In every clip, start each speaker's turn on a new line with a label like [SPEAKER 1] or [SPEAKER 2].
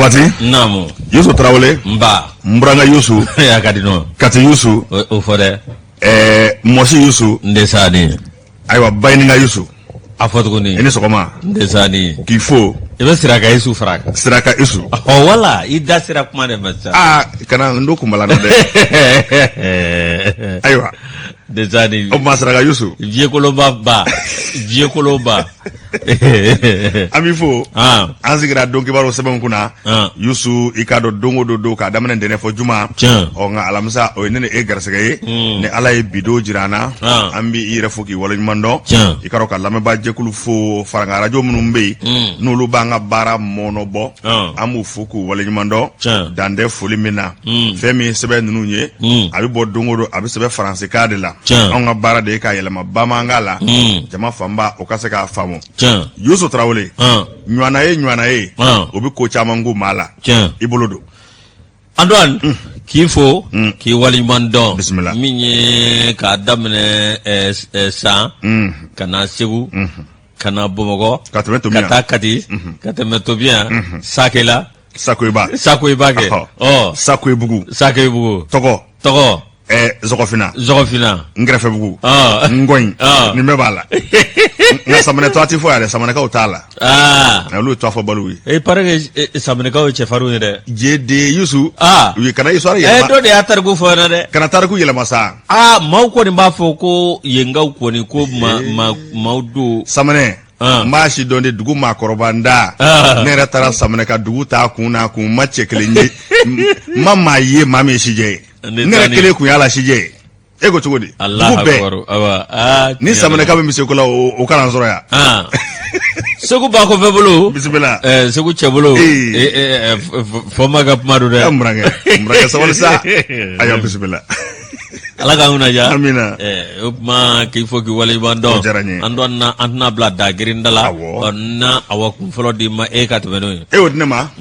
[SPEAKER 1] Jabate.
[SPEAKER 2] Naamu.
[SPEAKER 1] Yusu Tarawele.
[SPEAKER 2] Nba.
[SPEAKER 1] N burankɛ Yusu.
[SPEAKER 2] A ka di nɔ.
[SPEAKER 1] Kati Yusu.
[SPEAKER 2] O fɔ dɛ.
[SPEAKER 1] Mɔsi Yusu.
[SPEAKER 2] N de sa ni.
[SPEAKER 1] Ayiwa, Bayininka Yusu.
[SPEAKER 2] A fɔ tuguni.
[SPEAKER 1] I ni sɔgɔma.
[SPEAKER 2] N de sa ni.
[SPEAKER 1] K'i fo.
[SPEAKER 2] I bɛ Siraka Yusu fara a kan.
[SPEAKER 1] Siraka Yusu.
[SPEAKER 2] Ɔ wala i da sera kuma de ma sisan.
[SPEAKER 1] Aa, kana n don kunbala na dɛ. Ayiwa.
[SPEAKER 2] N de sa ni.
[SPEAKER 1] O tuma, Siraka Yusu.
[SPEAKER 2] Vieux kolonba ba. Vieux kolonba.
[SPEAKER 1] An b'i fo. An sigira don kibaru sɛbɛnw kunna. Yusu, i k'a dɔn, don o don don k'a daminɛ ntɛnɛn fɔ juma. Ɔ nka alamisa, o ye ne ni e garisɛgɛ ye. Ni Ala ye bi don jira an na. An b'i yɛrɛ fo k'i waleɲuman dɔn. I k'a dɔn, ka lamɛnbaa jɛkulu fo, farankan arajo minnu bɛ yen, n'olu b'an ka baara mɔnɔbɔ, an b'u fo k'u waleɲuman dɔn. Dan tɛ foli min na. Fɛn min ye sɛbɛn ninnu ye, a bɛ bɔ don o don, a bɛ sɛbɛn faransikan de la. Anw ka baara de ye k'a yɛlɛma bamanankan la, jama fanba o ka se k'a faamu. Yusu Tarawele, ɲɔgɔnna ye ɲɔgɔnna ye, o bɛ ko caman ko maa la. I bolo don.
[SPEAKER 2] Antoine, k'i fo k'i waleɲuman dɔn.
[SPEAKER 1] Bisimila.
[SPEAKER 2] Min ye k'a daminɛ San ka na Segu, ka na Bamakɔ,
[SPEAKER 1] ka tɛmɛ Tomiya,
[SPEAKER 2] ka taa Kati, ka tɛmɛ Tobiya, Sakela.
[SPEAKER 1] Sakoyiba.
[SPEAKER 2] Sakoyiba kɛ. Ɔ.
[SPEAKER 1] Sakoyibugu.
[SPEAKER 2] Sakoyibugu.
[SPEAKER 1] Tɔgɔ.
[SPEAKER 2] Tɔgɔ.
[SPEAKER 1] Zɔgɔfinna.
[SPEAKER 2] Zɔgɔfinna.
[SPEAKER 1] N kɛrɛfɛbugu. Ngɔyin. Nin bɛɛ b'a la. Nka Samanɛ tɔgɔ tɛ fɔ yɛrɛ, Samanɛkaw t'a la. Olu ye tɔgɔ fɔbaliw ye.
[SPEAKER 2] Il paraît que Samanɛkaw ye cɛfarinw ye dɛ.
[SPEAKER 1] Jeden Yusu. U ye kana histoire yɛlɛma.
[SPEAKER 2] Dɔ de y'a tariku fɔ n dɛ.
[SPEAKER 1] Kana tariku yɛlɛma sa.
[SPEAKER 2] Aa, maaw kɔni b'a fɔ ko yenkaw kɔni ko ma ma maaw don.
[SPEAKER 1] Samanɛ. N b'a si dɔn de, dugu maakɔrɔba n da. Ne yɛrɛ taara Samanɛ ka dugu ta kun na kun ma cɛ kelen ye, n ma maa ye maa min ye sijɛ ye. Ne yɛrɛ kelen kun y'a la sijɛ ye. E ko cogo di? Dugu bɛɛ ni Samanɛka bɛ misi ko la, o kana n sɔrɔ yan.
[SPEAKER 2] Segu ba kɔfɛ bolo.
[SPEAKER 1] Bisimila.
[SPEAKER 2] Segu cɛ bolo. Fɔma ka kuma don dɛ.
[SPEAKER 1] N burankɛ, sabali sa. Ayiwa, bisimila.
[SPEAKER 2] Ala k'an kunna diya.
[SPEAKER 1] Amina.
[SPEAKER 2] O tuma, k'i fo k'i waleɲuman dɔn.
[SPEAKER 1] O diyara n ye.
[SPEAKER 2] An dɔn na, an tɛna bila da girin da la.
[SPEAKER 1] Awɔ.
[SPEAKER 2] Na awa, kun fɔlɔ di ma e ka tɛmɛ n'o ye.
[SPEAKER 1] E y'o di ne ma.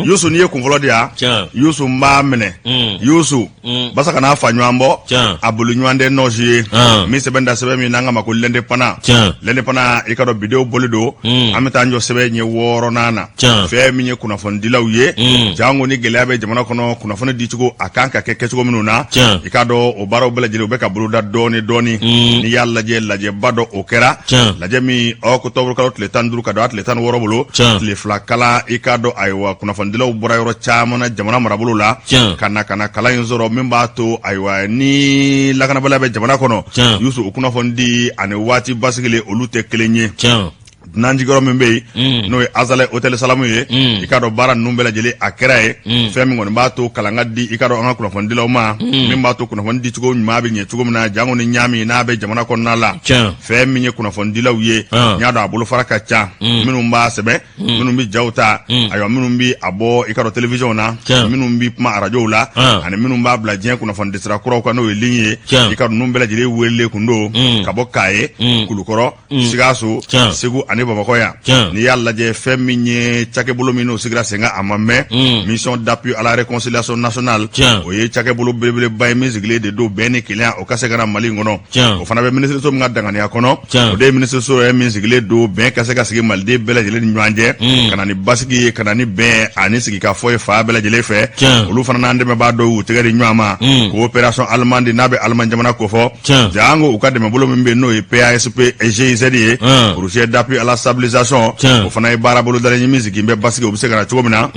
[SPEAKER 1] Yusu, n'i ye kun fɔlɔ di yan. Yusu, n b'a minɛ. Yusu, basa kana fa ɲɔgɔn bɔ. A boli ɲɔgɔn tɛ nɔsi ye. Min sɛbɛn da, sɛbɛn min n'an k'a ma ko L'Indépendant. L'Indépendant, i ka dɔn, bidenw boli don. An bɛ taa an jɔ sɛbɛn ɲɛ 6nan na. Fɛn min ye kunnafonidilaw ye, jango ni gɛlɛya bɛ jamana kɔnɔ, kunnafoni dicogo a kan ka kɛ kɛcogo minnu na, i k'a dɔn, o baaraw bɛɛ lajɛlen u bɛ ka boloda dɔɔni dɔɔni. N'i y'a lajɛ, lajɛba dɔ o kɛra, lajɛ min ɔkutɔburu kalo tile 15 ka don a tile 16 bolo, tile 2 kalan. I k'a dɔn, ayiwa, kunnafonidilaw bɔra yɔrɔ caman na jamana marabolo la ka na kalan in sɔrɔ, min b'a to, ayiwa, ni lakanabaliya bɛ jamana kɔnɔ, Yusu, o kunnafoni di ani waati basigilen, olu tɛ kelen ye. Dunanjigiyɔrɔ min bɛ yen, n'o ye Azalaï Hôtel Salamu ye, i k'a dɔn, baara ninnu bɛɛ lajɛlen a kɛra ye. Fɛn min kɔni b'a to kalan ka di, i k'a dɔn, an ka kunnafonidilaw ma, min b'a to kunnafoni dicogo ɲuman bɛ ɲɛ cogo min na, jango ni ɲaami n'a bɛ jamana kɔnɔna la. Fɛn min ye kunnafonidilaw ye, n y'a dɔn, a bolofara ka ca, minnu b'a sɛbɛn, minnu bɛ jaw ta, ayiwa, minnu bɛ a bɔ, i k'a dɔn, télévision na, minnu bɛ kuma arajow la, ani minnu b'a bila diɲɛ kunnafonidi sira kuraw kan, n'o ye ligne ye. I ka ninnu bɛɛ lajɛlen welelen kun don ka bɔ Kaye, Kulukɔrɔ, Sikaso, Segu ani Bamakɔ yan. N'i y'a lajɛ, fɛn min ye cakɛbolo min n'o sigira sen kan a ma mɛn, Mission d'appui à la réconciliation nationale, o ye cakɛbolo belebeleba ye min sigilen de don bɛn ni kelenya o ka se ka na Mali in kɔnɔ. O fana bɛ minisiriso min ka danganiya kɔnɔ, o de ye minisiriso yɛrɛ min sigilen don bɛn ka se ka sigi maliden bɛɛ lajɛlen ni ɲɔgɔn cɛ, ka na ni basigi ye, ka na ni bɛn ani sigikafɔ ye fan bɛɛ lajɛlen fɛ. Olu fana n'an dɛmɛbaa dɔw y'u tɛgɛ di ɲɔgɔn ma, coopération allemande n'a bɛ Allemagne jamana kofɔ, jango u ka dɛmɛbolo min bɛ yen, n'o ye PASP GIZ ye, projet d'appui à la stabilisation. O fana ye baara bolo dalen ye min sigi bɛ basigi o bɛ se ka na cogo min na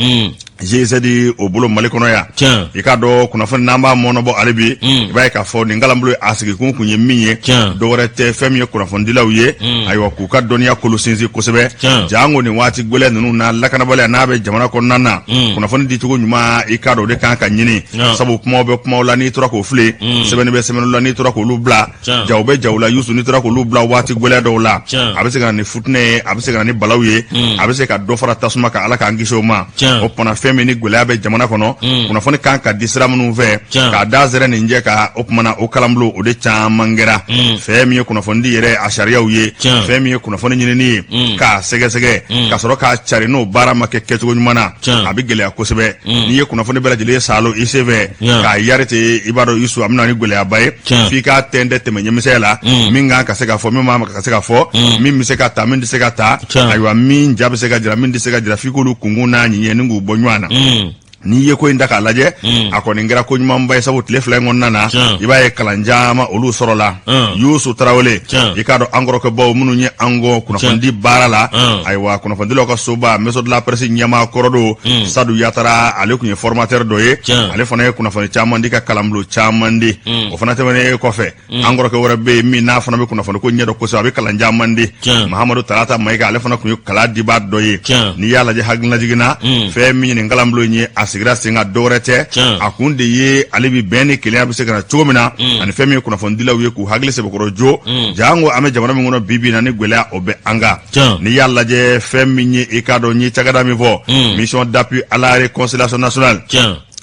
[SPEAKER 1] GIZ o bolo Mali kɔnɔ yan. I k'a dɔn, kunnafoni n'an b'a mɔnɔbɔ hali bi, i b'a ye k'a fɔ nin kalanbolo a sigikun kun ye min ye, dɔwɛrɛ tɛ, fɛn min ye kunnafonidilaw ye, ayiwa, k'u ka dɔnniya kolo sinsin kosɛbɛ, jango nin waati gɛlɛn ninnu na, lakanabaliya n'a bɛ jamana kɔnɔna na, kunnafoni dicogo ɲuman, i k'a dɔn, o de kan ka ɲini. Sabu kumaw bɛ kumaw la, n'i tora k'o fili, sɛbɛnni bɛ sɛbɛnni la, n'i tora k'olu bila, jaw bɛ jaw la, Yusu, n'i tora k'olu bila waati gɛlɛn dɔw la, a bɛ se ka na ni futinɛ ye, a bɛ se ka na ni balaw ye, a bɛ se ka dɔ fara tasuma kan. Ala k'an kisi o ma. O tuma, fɛn min ni gɛlɛya bɛ jamana kɔnɔ, kunnafoni kan ka di sira minnu fɛ, k'a da zɛrɛ nin jɛ ka, o tuma na o kalanbolo o de caman kɛra. Fɛn min ye kunnafonidi yɛrɛ a sariyaw ye, fɛn min ye kunnafoni ɲinini ye, k'a sɛgɛsɛgɛ ka sɔrɔ k'a cari, n'o baara ma kɛ kɛcogo ɲuman na, a bɛ gɛlɛya kosɛbɛ. N'i ye kunnafoni bɛɛ lajɛlen saalo i senfɛ k'a yari ten, i b'a dɔn, Yusu, a bɛ na ni gɛlɛyaba ye. F'i k'a tɛntɛn tɛmɛ ɲɛmisɛn la, min kan ka se ka fɔ, min ma ka se ka fɔ, min bɛ se ka ta, min tɛ se ka ta, ayiwa, min ja bɛ se ka jira, min tɛ se ka jira, f'i k'olu kunkun n'a ɲɛ ni k'u bɔ ɲɔgɔn ɲuman na. N'i ye ko in ta k'a lajɛ, a kɔni kɛra ko ɲumanba ye, sabu tile 2 in kɔnɔna na, i b'a ye kalan caman olu sɔrɔla. Yusu Tarawele, i k'a dɔn an kɔrɔkɛbaw minnu ye an kɔn kunnafonidi baara la, ayiwa, kunnafonidilaw ka soba Maison de la Presse ɲɛmaa kɔrɔ don, Sadu Yatara, ale tun ye formateur dɔ ye. Ale fana ye kunnafoni caman di, ka kalanbulon caman di. O fana tɛmɛnen kɔfɛ, an kɔrɔkɛ wɛrɛ bɛ yen min n'a fana bɛ kunnafoni ko ɲɛdɔn kosɛbɛ, a bɛ kalan caman di, Mahamadu Tarata Mayiga, ale fana tun ye kalan dibaa dɔ ye. N'i y'a lajɛ, hakililajigin na, fɛn min ye nin kalanbulon in ye, a sigira sen kan dɔwɛrɛ tɛ, a kun de ye ale bi bɛn ni kelenya bɛ se ka na cogo min na, ani fɛn min ye kunnafonidilaw ye k'u hakili sɛbɛkɔrɔ jo, janko an bɛ jamana min kɔnɔ bi bi in na, ni gɛlɛya o bɛ an kan. N'i y'a lajɛ, fɛn min ye, i k'a dɔn n ye cakɛda min fɔ, Mission d'appui à la réconciliation nationale,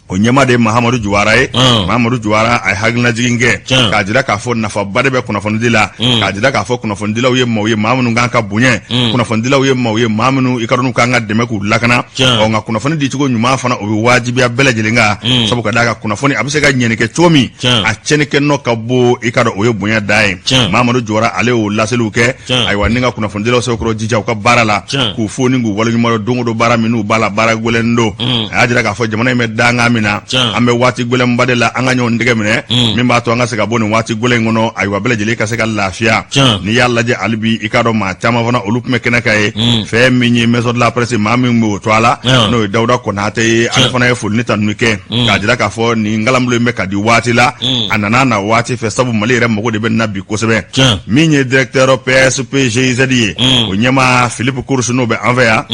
[SPEAKER 1] o ɲɛmaa de ye Mahamadu Juwara ye. Mahamadu Juwara, a ye hakilinajigin kɛ k'a jira k'a fɔ nafaba de bɛ kunnafonidi la, k'a jira k'a fɔ kunnafonidilaw ye maaw ye, maa minnu kan ka bonya, kunnafonidilaw ye maaw ye, maa minnu i ka dɔn kan ka dɛmɛ k'u lakana. Ɔ nka kunnafoni dicogo ɲuman fana, o bɛ wajibiya bɛɛ lajɛlen kan, sabu ka d'a kan kunnafoni a bɛ se ka ɲɛni kɛ cogo min, a tiɲɛni kɛ nɔ ka bon, i ka dɔn o ye bonya dan ye. Mahamadu Juwara, ale y'o laseliw kɛ. Ayiwa, ni ka kunnafonidilaw sɛbɛkɔrɔ jija u ka baara la, k'u fo ni k'u waleɲuman dɔn don o don baara minnu b'a la, baara gɛlɛn don. A y'a jira k'a fɔ jamana in bɛ dankan min na, an bɛ waati gɛlɛnba de la, an ka ɲɔgɔn tɛgɛ minɛ, min b'a to an ka se ka bɔ nin waati gɛlɛn in kɔnɔ, ayiwa, bɛɛ lajɛlen ka se ka lafiya. N'i y'a lajɛ hali bi, i k'a dɔn maa caman fana olu tun bɛ kɛnɛ kan ye. Fɛn min ye Maison de la Presse, maa min b'o to a la, n'o ye Dawuda Konatɛ ye, ale fana ye foli ni tanuni kɛ k'a jira k'a fɔ nin kalanbulon in bɛ ka di waati la, a nana na waati fɛ, sabu Mali yɛrɛ mago de bɛ nin na bi kosɛbɛ. Min ye directeur PSPGIZ ye, o ɲɛmaa Philippe Course, n'o bɛ an fɛ yan,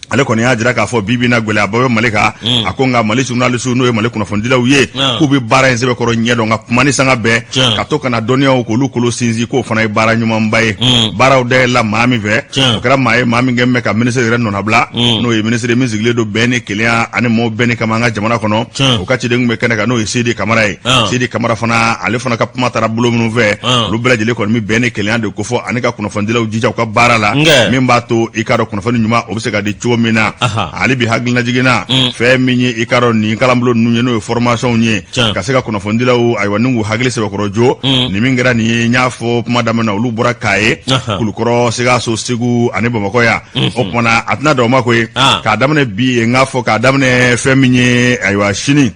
[SPEAKER 1] ale kɔni y'a jira k'a fɔ bi bi in na gɛlɛyaba bɛ Mali kan. A ko nka Mali journaliste, n'o ye Mali kunnafonidilaw ye, k'u bɛ baara in sɛbɛkɔrɔ ɲɛdɔn ka kuma ni sanga bɛɛ, ka to ka na dɔnniyaw k'olu kolo sinsin, k'o fana ye baara ɲumanba ye. Baaraw dayɛlɛla maa min fɛ, o kɛra maa ye, maa min kɛlen bɛ ka ministre yɛrɛ nɔnabila, n'o ye ministre min sigilen don bɛn ni kelenya ani maaw bɛnni kama an ka jamana kɔnɔ, o ka ciden tun bɛ kɛnɛ kan, n'o ye Sidi Kamara ye. Sidi Kamara fana, ale fana ka kuma taara bolo minnu fɛ, olu bɛɛ lajɛlen kɔni bɛ bɛn ni kelenya de kofɔ ani ka kunnafonidilaw jija u ka baara la, min b'a to i k'a dɔn kunnafoni ɲuman o bɛ se ka di cogo min na. Hali bi hakilinajigin na, fɛn min ye i k'a dɔn nin kalanbulon ninnu ye, n'o ye formation ye, ka se ka kunnafonidilaw, ayiwa, ni k'u hakili sɛbɛkɔrɔ jo. Nin min kɛra nin ye, n y'a fɔ kuma daminɛ na, olu bɔra Kaye, Kulukɔrɔ, Sikaso, Segu ani Bamakɔ yan. O tuma na, a tɛna dan o ma koyi. K'a daminɛ bi, n k'a fɔ k'a daminɛ fɛn min ye, ayiwa, sini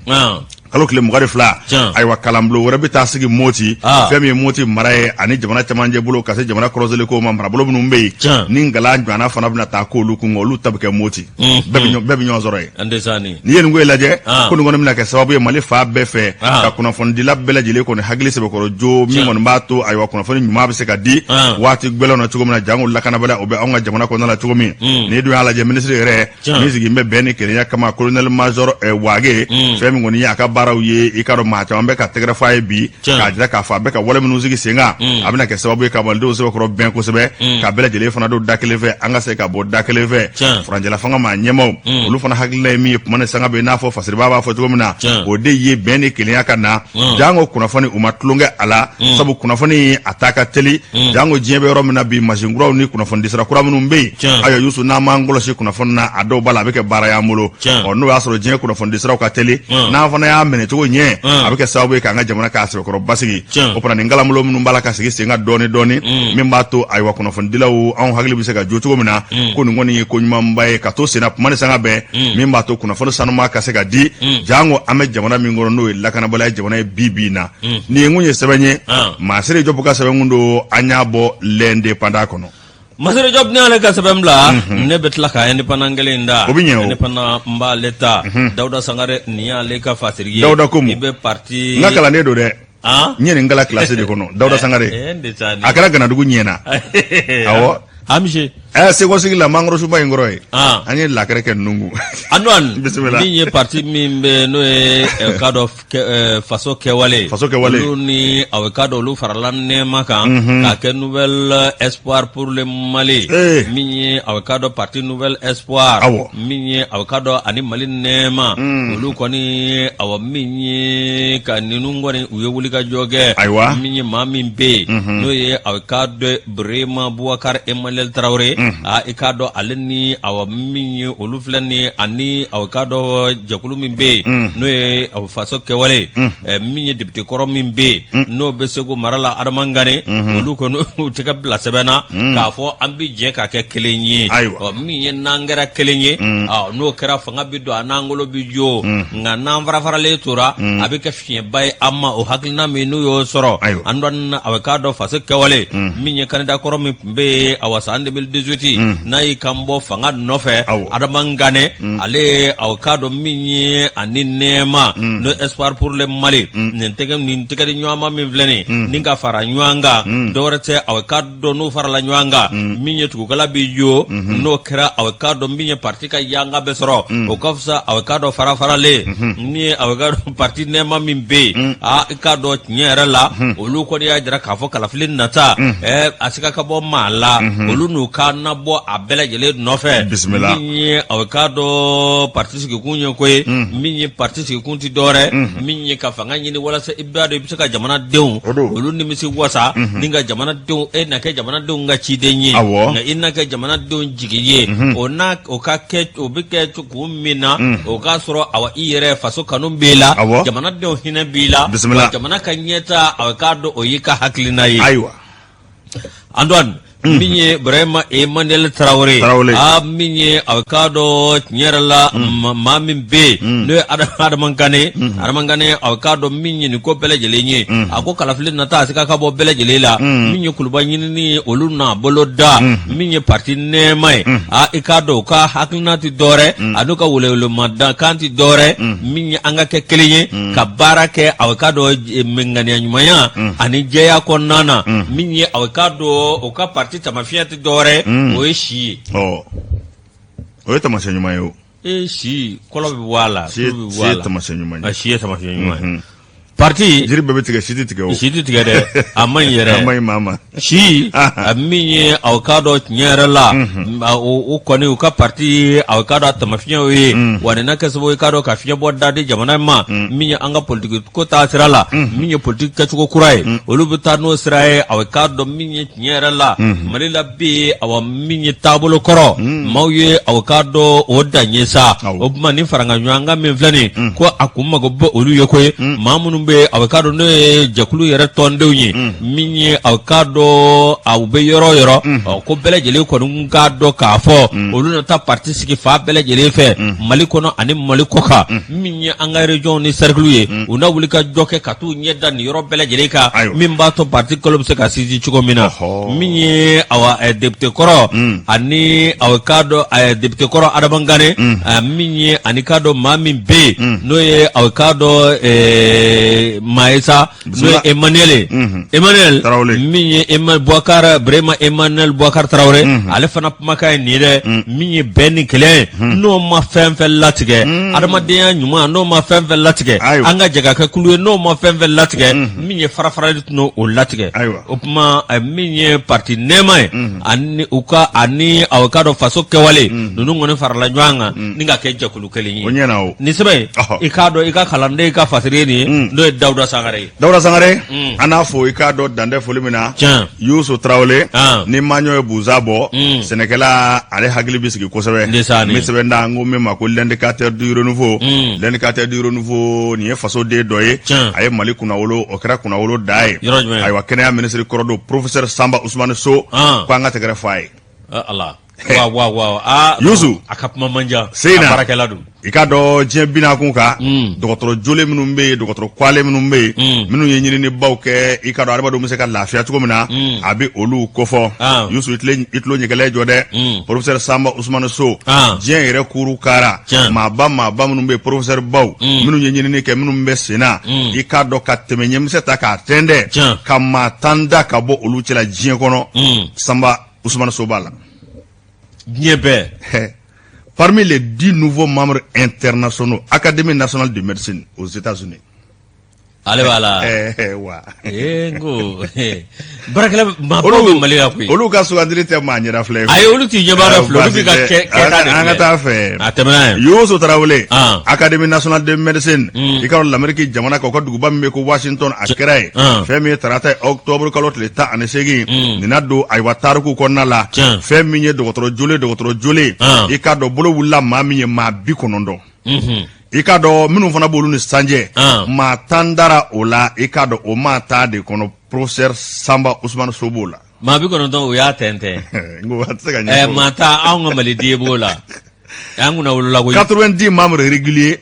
[SPEAKER 1] kalo tile 22, ayiwa, kalanbulon wɛrɛ bɛ taa sigi Moti, fɛn min ye Moti mara ye ani jamana camancɛ bolo, ka se jamana kɔrɔseliko ma, marabolo minnu bɛ yen, ni kalan ɲɔgɔnna fana bɛna taa k'olu kun, olu ta bɛ kɛ Moti. Bɛɛ bɛ ɲɔgɔn sɔrɔ yen. N'i ye nin ko in lajɛ, ko nin kɔni bɛna kɛ sababu ye Mali fan bɛɛ fɛ ka kunnafonidila bɛɛ lajɛlen kɔni hakili sɛbɛkɔrɔ jo, min kɔni b'a to, ayiwa, kunnafoni ɲuman bɛ se ka di waati gɛlɛnw na cogo min na, janko lakanabaliya o bɛ anw ka jamana kɔnɔna la cogo min. N'i dun y'a lajɛ, minisiri yɛrɛ min sigilen bɛ bɛn ni kelenya kama, colonel major Wage, fɛn min kɔni ye a ka baaraw ye, i k'a dɔn maa caman bɛ ka tɛgɛrɛ f'a ye bi, k'a jira k'a fɔ a bɛ ka wale minnu sigi sen kan, a bɛna kɛ sababu ye ka malidenw sɛbɛkɔrɔ bɛn kosɛbɛ, ka bɛɛ lajɛlen fana don da kelen fɛ, an ka se ka bɔ da kelen fɛ. Furancɛla fanga maa ɲɛmaaw, olu fana hakilina ye min ye kuma ni sanga bɛ, i n'a fɔ fasiriba b'a fɔ cogo min na, o de ye bɛn ni kelenya ka na, janko kunnafoni u ma tulon kɛ a la, sabu kunnafoni a taa ka teli, janko diɲɛ bɛ yɔrɔ min na bi, masin kuraw ni kunnafonidisira kura minnu bɛ yen. Ayiwa Yusu, n'an m'an kɔlɔsi kunnafoni na, a dɔw b'a la a bɛ kɛ baara y'an bolo. Ɔ n'o y'a sɔrɔ diɲɛ kunnafonidisiraw ka teli, n'an fana y'a minɛ cogo ɲɛ, a bɛ kɛ sababu ye k'an ka jamana k'a sɛbɛkɔrɔ basigi. O fana nin kalanbulon minnu b'a la ka sigi sen kan dɔɔni dɔɔni, min b'a to, ayiwa, kunnafonidilaw anw hakili bɛ se ka jo cogo min na, ko nin kɔni ye ko ɲumanba ye ka to senna kuma ni sanga bɛɛ, min b'a to kunnafoni sanuma ka se ka di, janko an bɛ jamana min kɔnɔ, n'o ye lakanabaliya jamana ye bi bi in na. Nin ye kun ye sɛbɛn ye, Masire Jɔpu ka sɛbɛn kun don, an y'a bɔ L'Indépendant kɔnɔ.
[SPEAKER 2] Masire Jɔpu ni ale ka sɛbɛn bila, ne bɛ tila ka Indépendant kelen in da.
[SPEAKER 1] O bɛ ɲɛ o.
[SPEAKER 2] Indépendant n b'ale ta. Dawuda Sangare, nin y'ale ka fasiri ye.
[SPEAKER 1] Dawuda Komu.
[SPEAKER 2] I bɛ parti.
[SPEAKER 1] N ka kalanden don dɛ. N ye nin kalan kilasi de kɔnɔ, Dawuda Sangare. A kɛra Ganadugu ɲɛ na. Awɔ.
[SPEAKER 2] Amisi.
[SPEAKER 1] Sekosigi la, mangorosunba in kɔrɔ ye. An ye lakɛrɛ kɛ ninnu kun.
[SPEAKER 2] Antoine.
[SPEAKER 1] Bisimila.
[SPEAKER 2] Min ye parti min bɛ, n'o ye k'a dɔn faso kɛwale.
[SPEAKER 1] Faso kɛwale.
[SPEAKER 2] Olu ni a k'a dɔn olu farala nɛɛma kan. K'a kɛ Nouvel Espoir pour le Mali. Min ye a k'a dɔn parti Nouvel Espoir.
[SPEAKER 1] Awɔ.
[SPEAKER 2] Min ye a k'a dɔn ani Mali nɛɛma. Olu kɔni, awa, min ye ka ninnu kɔni u ye wulikajɔ kɛ.
[SPEAKER 1] Ayiwa.
[SPEAKER 2] Min ye maa min bɛ yen, n'o ye a k'a dɔn Burema Bubakari Emmanuel Tarawele. Aa, i k'a dɔn ale ni awa min ye olu filɛ nin ye ani aw k'a dɔn jɛkulu min bɛ yen n'o ye aw faso kɛwale min ye député kɔrɔ min bɛ yen n'o bɛ segu mara la Adama Gane, olu kɔni u tɛgɛ bila sɛbɛn na k'a fɔ an bɛ jɛ ka kɛ kelen ye.
[SPEAKER 1] Ayiwa.
[SPEAKER 2] Ɔ, min ye n'an kɛra kelen ye, n'o kɛra fanga bɛ don a n'an kolo bɛ jo, nka n'an farafaralen tora a bɛ kɛ fiɲɛba ye an ma. O hakilina min n'u y'o sɔrɔ, an dɔn a k'a dɔn faso kɛwale min ye candidat kɔrɔ min tun bɛ yen awa san 2018 n'a y'i kan bɔ fanga nɔfɛ, Adama Gane, ale ye aw k'a dɔn min ye ani nɛɛma n'o Espoir pour le Mali, nin tɛgɛ nin tɛgɛ di ɲɔgɔn ma min filɛ nin ni ka fara ɲɔgɔn kan, dɔwɛrɛ tɛ, aw k'a dɔn n'u farala ɲɔgɔn kan, min ye tugukala bɛ jo, n'o kɛra aw k'a dɔn min ye parti ka yanga bɛ sɔrɔ, o ka fisa aw k'a dɔn fara faralen min ye aw k'a dɔn parti nɛɛma min bɛ yen. Aa, i k'a dɔn tiɲɛ yɛrɛ la, olu kɔni y'a jira k'a fɔ kalafili nata a siga ka bɔ maa la, olu n'u ka na bɔ a bɛɛ lajɛlen nɔfɛ.
[SPEAKER 1] Bisimila.
[SPEAKER 2] Min ye aw k'a dɔn parti sigikun ye ko ye min ye parti sigikun tɛ dɔwɛrɛ min ye ka fanga ɲini walasa i b'a dɔn i bɛ se ka jamanadenw
[SPEAKER 1] O don.
[SPEAKER 2] olu nimisi wasa ni ka jamanadenw e na kɛ jamanadenw ka ciden ye, nka i na kɛ jamanadenw jigi ye. O n'a o ka kɛ, o bɛ kɛ kun min na, o k'a sɔrɔ awa i yɛrɛ faso kanu b'i la, jamanadenw hinɛ b'i la.
[SPEAKER 1] Bisimila.
[SPEAKER 2] Wa jamana ka ɲɛta, aw k'a dɔn o y'i ka hakilina ye.
[SPEAKER 1] Ayiwa.
[SPEAKER 2] Antoine, min ye Burama Emmanuel Tarawele,
[SPEAKER 1] Tarawele.
[SPEAKER 2] A min ye a k'a dɔn tiɲɛ yɛrɛ la, maa min bɛ yen n'o ye Adama Gane, Adama Gane, a k'a dɔn min ye nin ko bɛɛ lajɛlen ye, a ko kalafili nata a siga ka bɔ bɛɛ lajɛlen la, min ye kuluba ɲinini ye olu n'a bolo da min ye parti nɛɛma ye. A i k'a dɔn u ka hakilina tɛ dɔwɛrɛ, a n'u ka welewelema kan tɛ dɔwɛrɛ, min ye an ka kɛ kelen ye ka baara kɛ, a k'a dɔn ŋaniya ɲumanya ani jɛya kɔnɔna na. Min ye a k'a dɔn u ka parti taamasiyɛn tɛ dɔwɛrɛ, o ye si ye.
[SPEAKER 1] Ɔ, o ye taamasiyɛn ɲuman ye o.
[SPEAKER 2] E, si kɔlɔ bɛ bɔ a la.
[SPEAKER 1] Si ye
[SPEAKER 2] tulu bɛ
[SPEAKER 1] si
[SPEAKER 2] bɔ a
[SPEAKER 1] ye
[SPEAKER 2] la.
[SPEAKER 1] taamasiyɛn ɲuman
[SPEAKER 2] A
[SPEAKER 1] ye.
[SPEAKER 2] si ye taamasiyɛn ɲuman ye. Parti
[SPEAKER 1] Jiri bɛɛ bɛ tigɛ, si tɛ tigɛ o.
[SPEAKER 2] Si tɛ tigɛ dɛ, a man ɲi yɛrɛ.
[SPEAKER 1] A man ɲi maa ma.
[SPEAKER 2] Si a min ye aw k'a dɔn tiɲɛ yɛrɛ la, o kɔni u ka parti aw k'a dɔn a taamasiyɛnw ye wa nin na kɛ sababu ye k'a dɔn ka fiɲɛ bɔ da di jamana ma, min ye an ka politiki ko taa sira la, min ye politiki kɛcogo kura ye, olu bɛ taa n'o sira ye. Aw k'a dɔn min ye tiɲɛ yɛrɛ la, Mali la bi, awa min ye taabolo kɔrɔ, maaw ye aw k'a dɔn o dan ye sa. O tuma ni farankan ɲɔgɔn kan min filɛ nin ko a kun mago bɛ olu ye koyi, maa minnu bɛ aw k'a dɔn n'o ye jɛkulu yɛrɛ tɔndenw ye, min ye aw k'a dɔn aw bɛ yɔrɔ o yɔrɔ, ɔ, ko bɛɛ lajɛlen kɔni k'a dɔn k'a fɔ olu na taa parti sigi fan bɛɛ lajɛlen fɛ Mali kɔnɔ ani Mali kɔkan, min ye an ka région ni cercle ye, u na wuli ka jɔ kɛ ka t'u ɲɛ da nin yɔrɔ bɛɛ lajɛlen kan, min b'a to parti kolo bɛ se ka sinsin cogo min na. Min ye awa député kɔrɔ ani aw k'a dɔn député kɔrɔ Adama Gane, min ye ani k'a dɔn maa min bɛ yen n'o ye aw k'a dɔn maa ye sa, n'o ye Emmanuel ye, Emmanuel
[SPEAKER 1] Tarawele.
[SPEAKER 2] Min ye Emmanuel Boubacar, Burama Emmanuel Boubacar Tarawele, ale fana kumakan ye nin ye dɛ, min ye bɛn ni kelenya ye, n'o ma fɛn fɛn latigɛ, adamadenya ɲuman n'o ma fɛn fɛn latigɛ, an ka jɛ ka kɛ kulu ye n'o ma fɛn fɛn latigɛ, min ye farafarali tɛna o latigɛ. O tuma min ye parti nɛɛma ye ani u ka ani aw k'a dɔn faso kɛwale ninnu kɔni farala ɲɔgɔn kan ni ka kɛ jɛkulu kelen ye.
[SPEAKER 1] O ɲɛna o.
[SPEAKER 2] Nin sɛbɛn, i k'a dɔn i ka kalanden, i ka fasiri ye nin ye, n'o ye Dawuda Sangare ye.
[SPEAKER 1] Dawuda Sangare, an n'a fo i k'a dɔn dantɛ foli min na. Yusu Tarawele, ni maɲɔ ye buza bɔ, sɛnɛkɛla ale hakili bɛ sigi kosɛbɛ. N bɛ sɛbɛn da n ko min ma ko l'indicateur du renouveau. L'indicateur du renouveau, nin ye fasoden dɔ ye, a ye Mali kunnawolo, o kɛra kunnawolo da ye. Ayiwa, kɛnɛya minisiri kɔrɔ don, professeur Sanba Usumani So, ko an ka tɛgɛrɛ fɔ a ye.
[SPEAKER 2] Ala, waaw waaw waaw, aa.
[SPEAKER 1] Yusu.
[SPEAKER 2] A ka kuma man jan.
[SPEAKER 1] Seyina.
[SPEAKER 2] A baarakɛla don.
[SPEAKER 1] I k'a dɔn diɲɛ binakun kan, dɔgɔtɔrɔ jolen minnu bɛ yen, dɔgɔtɔrɔ kwalen minnu bɛ yen, minnu ye ɲininibaw kɛ, i k'a dɔn adamadenw bɛ se ka lafiya cogo min na, a bɛ olu kofɔ. Yusu, i tulo ɲɛgɛlɛ jɔ dɛ. Professeur Sanba Usumani So, diɲɛ yɛrɛ kuru kara, maaba maaba minnu bɛ yen, professeur baw minnu ye ɲinini kɛ, minnu bɛ sen na, i k'a dɔn ka tɛmɛ ɲɛmisɛn ta k'a tɛntɛn ka maa 10 da ka bɔ olu cɛla diɲɛ kɔnɔ, Sanba Usumani So b'a la.
[SPEAKER 2] Diɲɛ bɛɛ.
[SPEAKER 1] Parmi les 10 nouveaux membres internationaux, Académie nationale de médecine aux États-Unis.
[SPEAKER 2] Ale b'a la.
[SPEAKER 1] Wa
[SPEAKER 2] ee n ko baarakɛla maabaw bɛ Mali la koyi.
[SPEAKER 1] Olu ka sugandili tɛ maa ɲɛda filɛ ye.
[SPEAKER 2] Ayi, olu t'i ɲɛbaara filɛ, olu b'i ka kɛta de
[SPEAKER 1] filɛ. An ka taa fɛ.
[SPEAKER 2] A tɛmɛna
[SPEAKER 1] ye. Yoso Tarawele. Académie nationale de médecine. I ka dɔn l'Amérique jamana kan, u ka duguba min bɛ ko Washington, a kɛra yen. Fɛn min ye tarata ye, octobre kalo tile 18. Nin na don ayiwa tariku kɔnɔna la. Fɛn min ye dɔgɔtɔrɔ jolen dɔgɔtɔrɔ jolen. I k'a dɔn bolo wulila maa min ye maa 90. I k'a dɔn minnu fana b'olu ni sanjɛ, maa 10 dara o la. I k'a dɔn o maa 10 de kɔnɔ, professeur Samba Ousmane So b'o la.
[SPEAKER 2] Maa 90, o y'a tɛntɛn.
[SPEAKER 1] Ɛ
[SPEAKER 2] maa 10, anw ka maliden b'o la, an kunna wolola
[SPEAKER 1] koyi. 90 membres réguliers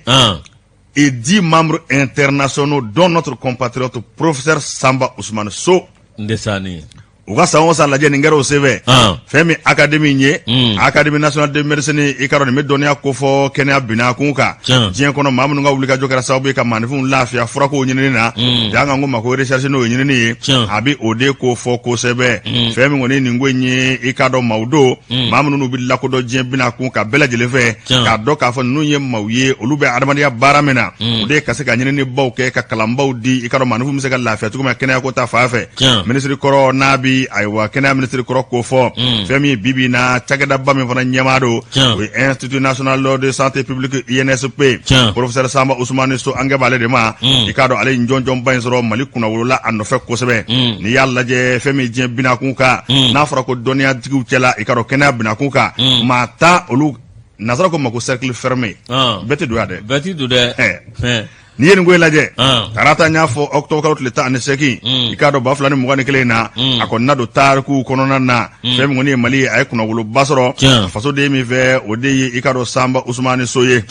[SPEAKER 1] et 10 membres internationaux, dont notre compatriote professeur Samba Ousmane So.
[SPEAKER 2] Ndesani.
[SPEAKER 1] U ka san o san lajɛ nin kɛra o senfɛ. Fɛn min académie ye, Académie nationale de médecine, i ka dɔn nin bɛ dɔnniya kofɔ kɛnɛya bina kun kan diɲɛ kɔnɔ. Maa minnu ka wulikajɔ kɛra sababu ye ka maaninfinw lafiya furakow ɲinini na, ja an ko ma ko recherche, n'o ye ɲinini ye, a bɛ o de kofɔ kosɛbɛ. Fɛn min kɔni nin ko in ye, i ka dɔn maaw don, maa minnu bɛ lakodɔn diɲɛ bina kun kan bɛɛ lajɛlen fɛ, k'a dɔn k'a fɔ ninnu ye maaw ye, olu bɛ adamadenya baara min na, o de ye ka se ka ɲininibaw kɛ, ka kalanbaw di, i ka dɔn maaninfinw bɛ se ka lafiya cogo min kɛnɛyako ta fan fɛ. Minisiri kɔrɔ n'a bi ayiwa kɛnɛya minisiri kɔrɔ ko fɔ, fɛn min bi bi na cakɛdaba min fana ɲɛmaa don, o ye Institut national de santé publique, INSP, professeur Samba Ousmane So, an kɛ b'ale de ma. I k'a dɔn ale jɔnjɔnba in sɔrɔ, Mali kunnawolola a nɔfɛ kosɛbɛ. N'i y'a lajɛ, fɛn min diɲɛ binakun kan, n'a fɔra ko dɔnniyatigiw cɛla, i k'a dɔn kɛnɛya binakun kan, maa 10, olu nasara ko ma ko cercle fermé, bɛɛ tɛ don yan dɛ.
[SPEAKER 2] Bɛɛ tɛ don dɛ.
[SPEAKER 1] N'i ye nin ko in lajɛ, tarata, n y'a fɔ, octobre kalo tile 18, i k'a dɔn 2021 na, a kɔni na don tariku kɔnɔna na. Fɛn min kɔni ye Mali ye, a ye kunnawoloba sɔrɔ fasoden min fɛ, o de ye i k'a dɔn Sanba Usumani So ye.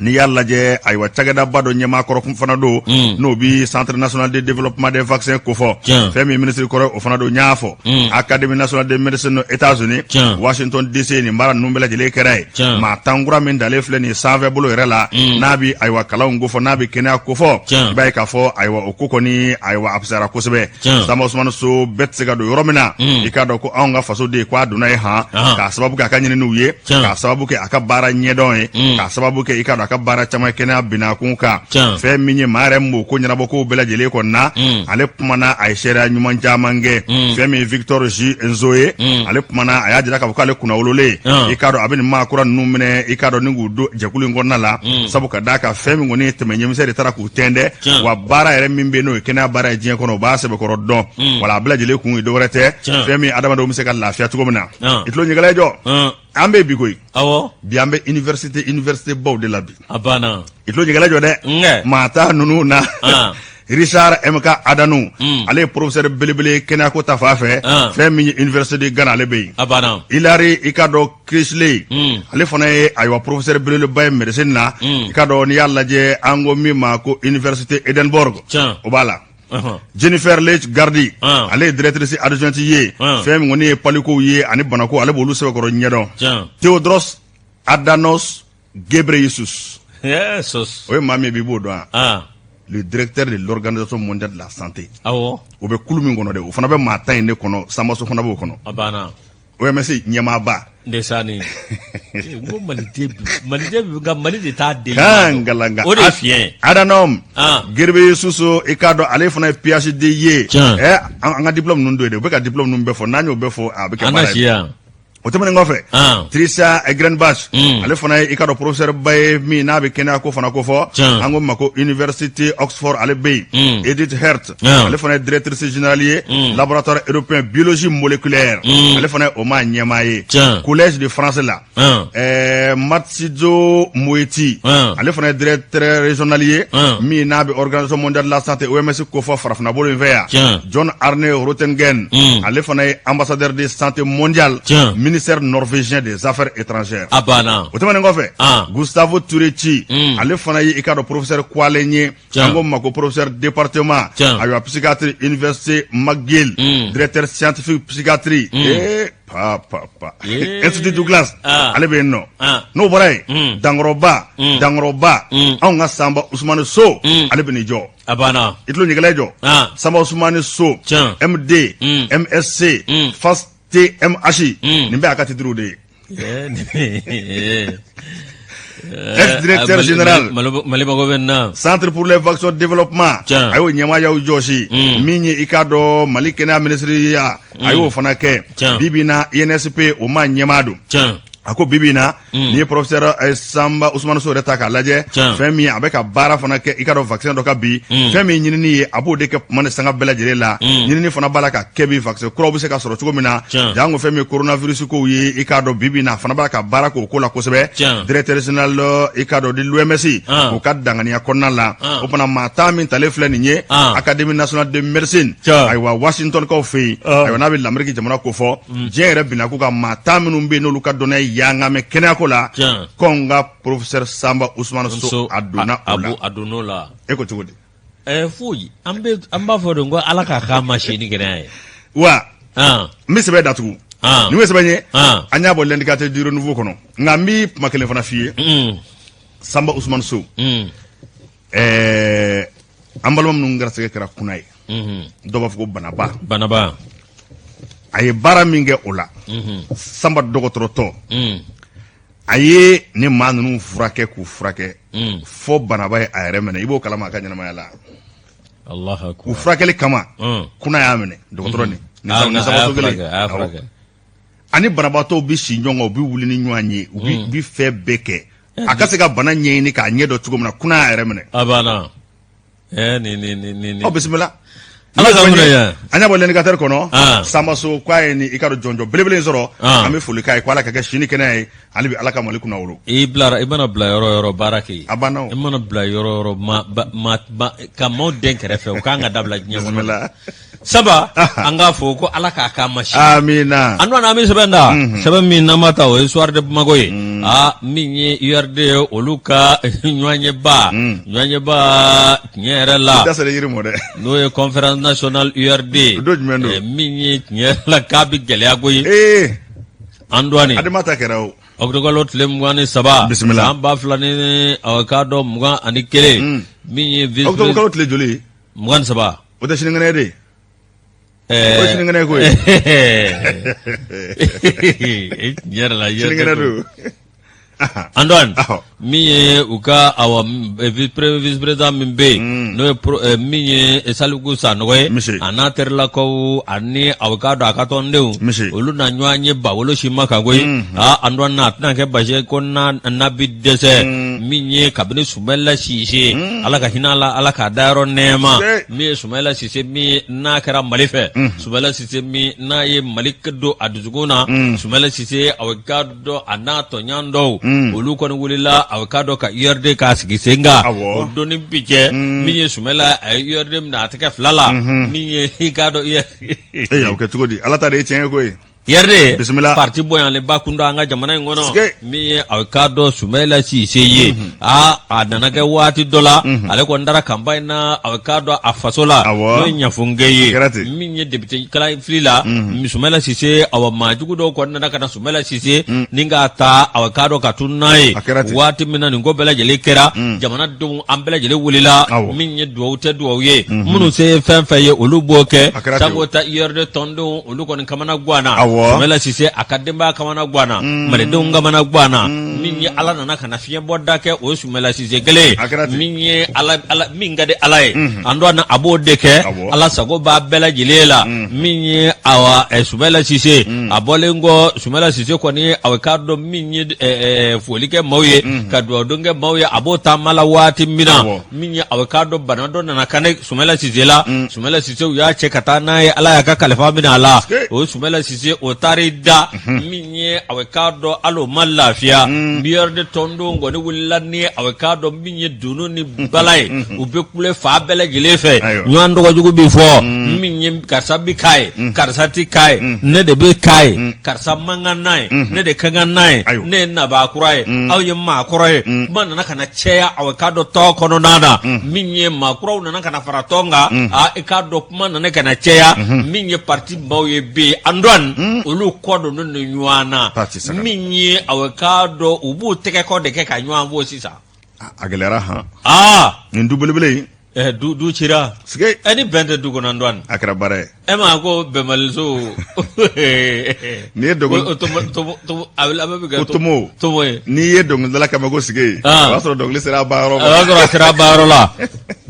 [SPEAKER 1] N'i y'a lajɛ, ayiwa cakɛdaba dɔ ɲɛmaa kɔrɔ fana don, n'o bi Centre national de développement des vaccins kofɔ. Fɛn min minisiri kɔrɔ, o fana don, n y'a fɔ, Académie nationale de médecine, États-Unis, Washington DC, nin baara ninnu bɛɛ lajɛlen kɛra yen. Maa 10 kura min dalen filɛ nin sanfɛ bolo yɛrɛ la, n'a bi ayiwa kalanw kofɔ, n'a bi kɛnɛya kofɔ, i b'a ye k'a fɔ ayiwa o ko kɔni, ayiwa a fisayara kosɛbɛ. Sanba Usumani So bɛɛ tɛ se ka don yɔrɔ min na, i k'a dɔn ko anw ka fasoden ko a donna yen han, k'a sababu kɛ a ka ɲininiw ye, k'a sababu kɛ a ka baara ɲɛdɔn ye, k'a sababu kɛ i k'a dɔn a ka baara caman kɛnɛya binakun kan. Fɛn min ye maa yɛrɛ min b'o ko ɲɛnabɔ kow bɛɛ lajɛlen kɔni na, ale kumana, a ye seereya ɲuman caman kɛ. Fɛn min ye Victor J Nzo ye, ale kumana, a y'a jira k'a fɔ k'ale kunnawololen, i k'a dɔn a bɛ nin maa kura ninnu minɛ, i k'a dɔn ni k'u don jɛkulu in kɔnɔna la, sabu ka d'a kan fɛn min kɔni ye tɛmɛ ɲɛmisɛn de taara k'u tɛntɛn, wa baara yɛrɛ min bɛ n'o ye kɛnɛya baara ye diɲɛ kɔnɔ, u b'a sɛbɛkɔrɔ dɔn. Wala a bɛɛ lajɛlen kun ye dɔwɛrɛ tɛ, fɛn min adamadenw bɛ se ka lafiya cogo min na. I tulo ɲɛgɛlɛ jɔ, an bɛ bi koyi. Bi an bɛ université baw de la bi.
[SPEAKER 2] A banna.
[SPEAKER 1] I tulo ɲɛgɛlɛ jɔ dɛ, maa 10 ninnu na, Richard MK Adanu, ale ye professeur belebele kɛnɛyako ta fan fɛ, fɛn min ye université de Ghana, ale bɛ yen.
[SPEAKER 2] A banna.
[SPEAKER 1] Hilary, i k'a dɔn Critchley, ale fana ye ayiwa professeur belebeleba ye médecine na, i k'a dɔn n'i y'a lajɛ, an ko min ma ko université Edinburgh, o b'a la. Jennifer Leigh Gardy, ale ye directrice adjointe ye, fɛn min kɔni ye palukow ye ani banako, ale b'olu sɛbɛkɔrɔ ɲɛdɔn. Tedros Adhanom Ghebreyesus, o ye maa min b'i b'o dɔn, le directeur de l'Organisation mondiale de la santé.
[SPEAKER 2] Awɔ.
[SPEAKER 1] O bɛ kulu min kɔnɔ dɛ, o fana bɛ maa 10 in de kɔnɔ, Samba So fana b'o kɔnɔ.
[SPEAKER 2] A banna.
[SPEAKER 1] OMS ɲɛmaaba.
[SPEAKER 2] Ndesani. N ko Maliden bi, Maliden bi, nka Mali de t'a den.
[SPEAKER 1] Kan galanga.
[SPEAKER 2] O de ye fiɲɛ ye.
[SPEAKER 1] Adhanom Ghebreyesus, i k'a dɔn ale fana ye PhD ye. Ɛ an ka diplôme ninnu don yen dɛ, u bɛ ka diplôme ninnu bɛɛ fɔ, n'an y'o bɛɛ fɔ, a bɛ kɛ baara ye. O tɛmɛnen kɔfɛ, Tricia Gengenbach, ale fana ye i ka dɔn professeur ba ye min n'a bɛ kɛnɛya ko fana ko fɔ, an ko ma ko université Oxford, ale bɛ yen. Edith Heard, ale fana ye directrice générale ye, laboratoire européen biologie moléculaire, ale fana ye o maa ɲɛmaa ye. Collège de France la, Matshidiso Moeti, ale fana ye directeur régional ye min n'a bɛ Organisation mondiale de la santé, OMS kofɔ farafinna bolo in fɛ yan. John Arne Rothengen, ale fana ye ambassadeur de santé mondiale, ministère norvégien des affaires étrangères.
[SPEAKER 2] A banna.
[SPEAKER 1] O tɛmɛnen kɔfɛ, Gustavo Turecki, ale fana ye i k'a dɔn professeur kwalen ye, an ko ma ko professeur département ayiwa psychiatrie, université McGill, directeur scientifique psychiatrie, ee pa pa pa, Institut Douglas, ale bɛ yen nɔ. N'o bɔra yen, dankɔrɔba dankɔrɔba, anw ka Sanba Usumani So, ale bɛ n'i jɔ.
[SPEAKER 2] A banna.
[SPEAKER 1] I tulo ɲɛgɛlɛ jɔ, Sanba Usumani So, MD, MSc, FASTMH, nin bɛɛ y'a ka titres de ye. Ex-directeur général
[SPEAKER 2] Mali mago bɛ na
[SPEAKER 1] Centre pour les vaccins développement a y'o ɲɛmaayaw jɔsi min ye i k'a dɔn Mali kɛnɛya minisiriya a y'o fana kɛ bi bi in na INSP o maa ɲɛmaa don. A ko bi bi in na n'i ye professeur Samba Ousmane Sow yɛrɛ ta k'a lajɛ, fɛn min a bɛ ka baara fana kɛ i k'a dɔn vaccin dɔ kan bi, fɛn min ɲinini ye a b'o de kɛ kuma ni sanga bɛɛ lajɛlen la. Ɲinini fana b'a la ka kɛ bi vaccin kuraw bɛ se ka sɔrɔ cogo min na, janko fɛn min ye coronavirus kow ye. I k'a dɔn bi bi in na a fana b'a la ka baara k'o ko la kosɛbɛ. Directeur général i k'a dɔn de l'OMS o ka danganiya kɔnɔna la, o fana maa tan min talen filɛ nin ye Académie nationale de médecine, ayiwa, Washington kaw fɛ yen, ayiwa, n'a bɛ Lamɛriki jamana ko fɔ, diɲɛ yɛrɛ binna k'u ka maa 10 minnu bɛ yen n'olu ka dɔnniya yankan mɛn kɛnɛyako la, ko n ka professeur Samba Ousmane Sow a donna o la.
[SPEAKER 2] A donn'o la.
[SPEAKER 1] E ko cogo di?
[SPEAKER 2] Foyi, an bɛ an b'a fɔ de ko Ala k'a k'a ma si ni kɛnɛya ye.
[SPEAKER 1] Wa n bɛ sɛbɛn datugu nin ye sɛbɛn ye, an y'a bɔ L'Indicateur du Renouveau kɔnɔ, nka n bɛ kuma kelen fana f'i ye. Samba Ousmane Sow, an balima minnu garisɛgɛ kɛra kuna ye, dɔw b'a fɔ ko banaba.
[SPEAKER 2] Banaba.
[SPEAKER 1] A ye baara min kɛ o la, Sanba dɔgɔtɔrɔtɔ, a ye ni maa ninnu furakɛ k'u furakɛ fo banaba ye a yɛrɛ minɛ. I b'o kalama a ka ɲɛnamaya la. U furakɛli kama, kuna y'a minɛ. Dɔgɔtɔrɔ nin ni kelen ani banabaatɔw bɛ si ɲɔgɔn kan, u bɛ wuli ni ɲɔgɔn ye, u bɛ fɛn bɛɛ kɛ a ka se ka bana ɲɛɲini k'a ɲɛ dɔn cogo min na. Kuna y'a yɛrɛ minɛ.
[SPEAKER 2] A banna. Nin
[SPEAKER 1] Ɔ, bisimila.
[SPEAKER 2] Ala ka minɛ yan.
[SPEAKER 1] An y'a bɔ L'Indicateur kɔnɔ. Samba Sow k'a ye ni i ka dɔn jɔnjɔn belebele in sɔrɔ. An bɛ foli k'a ye ko Ala ka kɛ si ni kɛnɛya ye, hali bi Ala ka Mali kunnawolo.
[SPEAKER 2] I bilara, i mana bila yɔrɔ yɔrɔ, baara kɛ yen.
[SPEAKER 1] A banna o.
[SPEAKER 2] I mana bila yɔrɔ yɔrɔ, ma ma ma ka maaw den kɛrɛfɛ, o kan ka dabila diɲɛ kɔnɔ.
[SPEAKER 1] Bisimila.
[SPEAKER 2] Saba, an k'a fɔ ko Ala k'a k'a ma si.
[SPEAKER 1] Amina.
[SPEAKER 2] An an bɛ sɛbɛn da, sɛbɛn min n'an b'a ta, o ye Soir de Bamako ye. Aa, min ye URD ye, olu ka ɲɔgɔnyeba, ɲɔgɔnyeba tiɲɛ yɛrɛ la,
[SPEAKER 1] da sera yiri mɔ dɛ.
[SPEAKER 2] N'o ye conférence nationale URD.
[SPEAKER 1] Don jumɛn don?
[SPEAKER 2] Min ye tiɲɛ yɛrɛ la k'a bɛ gɛlɛya koyi. An dɔɔnin.
[SPEAKER 1] Adama ta kɛra o.
[SPEAKER 2] Ɔkutɔburukalo tile 23.
[SPEAKER 1] Bisimila.
[SPEAKER 2] San 2021, min ye vice
[SPEAKER 1] Ɔkutɔburukalo tile joli?
[SPEAKER 2] 23.
[SPEAKER 1] O tɛ sinikɛnɛ de ye? O ye sinikɛnɛ ko ye.
[SPEAKER 2] Tiɲɛ yɛrɛ la.
[SPEAKER 1] Sinikɛnɛ don.
[SPEAKER 2] Antoine, min ye u ka awa premier vice président min bɛ yen, n'o ye min ye Saliku Sanɔgɔ ye, a n'a terilakaw ani aw k'a dɔn a ka tɔndenw, olu na ɲɔgɔn ye Bawolo sima kan koyi. Aa, Antoine, a tɛna kɛ basi ye ko n'a bɛ dɛsɛ. Min ye kabini Sumayila Sise, Ala ka hinɛ a la, Ala k'a dayɔrɔ nɛɛma, min ye Sumayila Sise min n'a kɛra Mali fɛ, Sumayila Sise min n'a ye Mali don a dusukun na, Sumayila Sise, aw k'a dɔn a n'a tɔɲɔgɔn dɔw, olu kɔni wulila, aw k'a dɔn ka URD k'a sigi sen kan. O don ni bi cɛ, min ye Sumayila, a ye URD minɛ a tɛgɛ fila la, min ye i k'a dɔn.
[SPEAKER 1] Ee, o kɛ cogo di? Ala ta de ye tiɲɛ ye koyi.
[SPEAKER 2] URD
[SPEAKER 1] Bisimila.
[SPEAKER 2] Parti bonyalenba kun don an ka jamana in kɔnɔ, min ye aw k'a dɔn Sumayila Sise ye. Aa, a nana kɛ waati dɔ la, ale kɔni taara campagne na, aw k'a dɔn a faso la, n'o ye Ɲafunke ye, min ye député kalafili la. Sumayila Sise, awa, maajugu dɔw kɔni nana ka na Sumayila Sise ni k'a ta, aw k'a dɔn ka tunu n'a ye. Waati min na nin ko bɛɛ lajɛlen kɛra, jamanadenw an bɛɛ lajɛlen wulila. Min ye dugawu tɛ dugawu ye, minnu se ye fɛn fɛn ye, olu b'o kɛ. Sanko ta URD tɔndenw, olu kɔni kamana ganna. Sumayila Sise a ka denbaya kamana ganna, malidenw kamana ganna. Min ye Ala nana ka na fiɲɛ bɔ da kɛ, o ye Sumayila Sise kelen ye. Min ye ala min ka di Ala ye, an dɔn a b'o de kɛ. Ala sago b'a bɛɛ lajɛlen la. Min ye awa Sumayila Sise, a bɔlen kɔ, Sumayila Sise kɔni, aw k'a dɔn min ye foli kɛ maaw ye, ka dugawu don kɛ maaw ye, a b'o taama la waati min na, min ye aw k'a dɔn bana dɔ nana ka ne Sumayila Sise la. Sumayila Sise, u y'a cɛ ka taa n'a ye, Ala y'a ka kalifa minɛ a la. O Sumayila Sise, o taar'i da. Min ye aw k'a dɔn hali o ma lafiya, URD tɔndenw kɔni wulila ni aw k'a dɔn min ye dunun ni bala ye, u bɛ kule fan bɛɛ lajɛlen fɛ. Ɲɔgɔn tɔgɔjugu bɛ fɔ, min ye karisa bɛ k'a ye, karisa tɛ k'a ye, ne de bɛ k'a ye, karisa man kan n'a ye, ne de ka kan n'a ye, ne ye nabaa kura ye, aw ye maa kɔrɔ ye. Kuma nana ka na caya, aw k'a dɔn tɔn kɔnɔna na. Min ye maa kuraw nana ka na fara tɔn kan, aa, i k'a dɔn kuma nana ka na caya. Min ye parti maaw ye bi, Antoine, olu kɔ donnen don ɲɔgɔn na. Min ye aw k'a dɔn u b'u tɛgɛ kɔ de kɛ ka ɲɔgɔn fo sisan.
[SPEAKER 1] A gɛlɛyara han.
[SPEAKER 2] Aa.
[SPEAKER 1] Nin du belebele in.
[SPEAKER 2] Du cira
[SPEAKER 1] sike
[SPEAKER 2] ni bɛn tɛ du kɔnɔ dɔɔnin
[SPEAKER 1] a kɛra baara ye
[SPEAKER 2] e ma ko bɛnbaliso
[SPEAKER 1] n'i ye dɔnkili
[SPEAKER 2] a bɛ laban bɛ kɛ
[SPEAKER 1] ko tomo
[SPEAKER 2] tomo ye
[SPEAKER 1] n'i ye dɔnkilidala kan mɛn ko sike
[SPEAKER 2] Ah.
[SPEAKER 1] o y'a sɔrɔ dɔnkili sera a banyɔrɔ
[SPEAKER 2] o
[SPEAKER 1] ma
[SPEAKER 2] y'a sɔrɔ a sera a banyɔrɔ la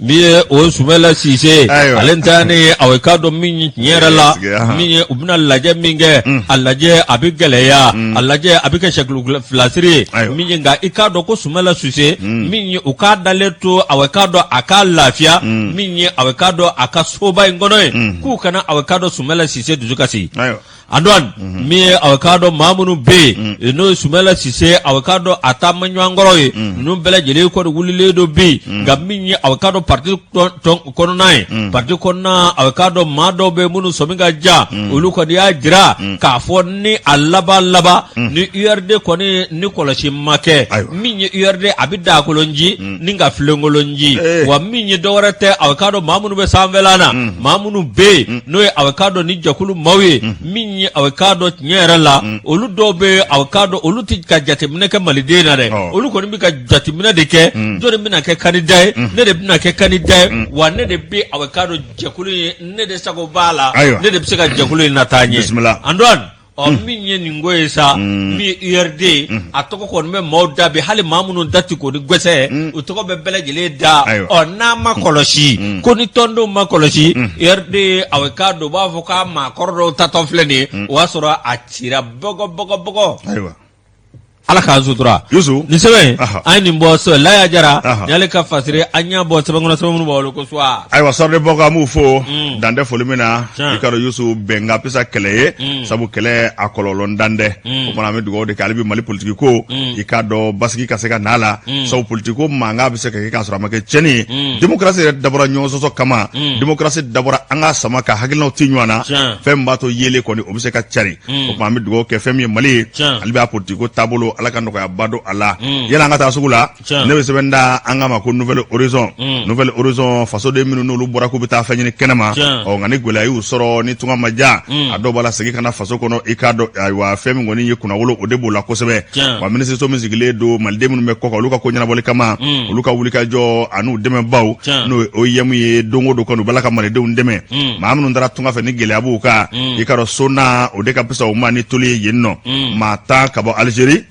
[SPEAKER 2] min ye o Sumala Sise
[SPEAKER 1] Ayiwa.
[SPEAKER 2] ale ta ni ye aw k'a dɔn min ye tiɲɛ yɛrɛ la
[SPEAKER 1] Sike, ahan.
[SPEAKER 2] min ye u bɛna lajɛ min kɛ a lajɛ a bɛ gɛlɛya a lajɛ a bɛ kɛ sɛkulu filasiri ye
[SPEAKER 1] Ayiwa.
[SPEAKER 2] min ye nka i k'a dɔn ko Sumala Sise min ye u k'a dalen to aw k'a dɔn a k'a lafiya min ye aw k'a dɔn a ka soba in kɔnɔ yen k'u kana aw k'a dɔn Sumala Sise dusu kasi
[SPEAKER 1] Ayiwa.
[SPEAKER 2] Antoine min ye aw k'a dɔn maa minnu bɛ yen n'o ye Sumala Sise aw k'a dɔn a taamaɲɔgɔnkɔrɔ ye ninnu bɛɛ lajɛlen kɔni wulilen don bi nka min ye aw k'a dɔn parti kɔnɔna ye parti kɔnɔna aw k'a dɔn maa dɔw bɛ minnu sɔmi ka jan olu kɔni y'a jira k'a fɔ ni a laban laban ni URD kɔni ni kɔlɔsi ma kɛ
[SPEAKER 1] Ayiwa.
[SPEAKER 2] min ye URD a bɛ daakolonci ni ka filenkolonci wa min ye dɔwɛrɛ tɛ aw k'a dɔn maa minnu bɛ sanfɛla na maa minnu bɛ yen n'o ye aw k'a dɔn ni jɛkulu maaw ye min ye aw k'a dɔn tiɲɛ yɛrɛ la olu dɔw bɛ yen aw k'a dɔn olu tɛ ka jateminɛ kɛ maliden na dɛ olu kɔni bɛ ka jateminɛ de kɛ jɔni bɛna kɛ candidat ye ne de bɛna kɛ candidat ye wa ne de bɛ aw k'a dɔn jɛkulu ye ne de sago b'a la ne de bɛ se ka jɛkulu in lataa ɲɛ
[SPEAKER 1] bisimila
[SPEAKER 2] Antoine ɔ min ye nin ko ye sa min ye URD ye a tɔgɔ kɔni bɛ maaw da bi hali maa minnu da ti ko ni gɛsɛ u tɔgɔ bɛ bɛɛ lajɛlen da ɔ n'a ma kɔlɔsi ko ni tɔndenw ma kɔlɔsi URD aw k'a dɔn u b'a fɔ k'a maakɔrɔ dɔw tatɔ filɛ nin ye o y'a sɔrɔ a cira bɔgɔ bɔgɔ bɔgɔ
[SPEAKER 1] Ayiwa.
[SPEAKER 2] Ala k'an sutura
[SPEAKER 1] Yusu.
[SPEAKER 2] Nin sɛbɛn in,
[SPEAKER 1] Aha.
[SPEAKER 2] an ye nin bɔ sɛbɛn Laya Jara
[SPEAKER 1] Aha.
[SPEAKER 2] nin y'ale ka fasiri an y'a bɔ sɛbɛn kɔnɔ sɛbɛn minnu b'a wele ko Soir
[SPEAKER 1] Ayiwa Soir de Bamako an b'u fo dan tɛ foli min na
[SPEAKER 2] Tiɲɛ.
[SPEAKER 1] i k'a dɔn Yusu bɛn ka fisa kɛlɛ ye sabu kɛlɛ a kɔlɔlɔ dan tɛ o kumana an bɛ dugawu de kɛ hali bi Mali politiki ko i k'a dɔn basigi ka se ka n'a la sabu politiki ko mankan bɛ se ka kɛ k'a sɔrɔ a ma kɛ tiɲɛni ye démocratie yɛrɛ dabɔra ɲɔgɔn sɔsɔ kama démocratie dabɔra an ka sama ka hakilinaw ti ɲɔgɔn na
[SPEAKER 2] Tiɲɛ.
[SPEAKER 1] fɛn min b'a to yeelen kɔni o bɛ se ka cari o tuma an bɛ dugawu kɛ fɛn min ye Mali ye
[SPEAKER 2] Tiɲɛ.
[SPEAKER 1] hali bi a politiki ko taabolo Ala ka nɔgɔyaba don a la yala an ka taa sugu la
[SPEAKER 2] Tiɲɛ.
[SPEAKER 1] ne bɛ sɛbɛn da an k'a ma ko Nouvel Horizon Nouvel Horizon fasoden minnu n'olu bɔra k'u bɛ taa fɛn ɲini kɛnɛma
[SPEAKER 2] Tiɲɛ.
[SPEAKER 1] ɔ nka ni gɛlɛya y'u sɔrɔ ni tunga ma diya a dɔw b'a la segin ka na faso kɔnɔ i k'a dɔn ayiwa fɛn min kɔni ye kunnawolo o de b'o la kosɛbɛ
[SPEAKER 2] Tiɲɛ.
[SPEAKER 1] wa minisiriso min sigilen don maliden minnu bɛ kɔkan olu ka ko ɲɛnabɔli kama olu ka wulikajɔ an'u dɛmɛbaw
[SPEAKER 2] Tiɲɛ.
[SPEAKER 1] n'o ye OIM ye don o don kɔni u b'a la ka malidenw dɛmɛ maa minnu taara tunga fɛ ni gɛlɛya b'u kan i k'a dɔn SONA o de ka fisa u ma ni toli ye yen nɔ maa 10 ka bɔ Algérie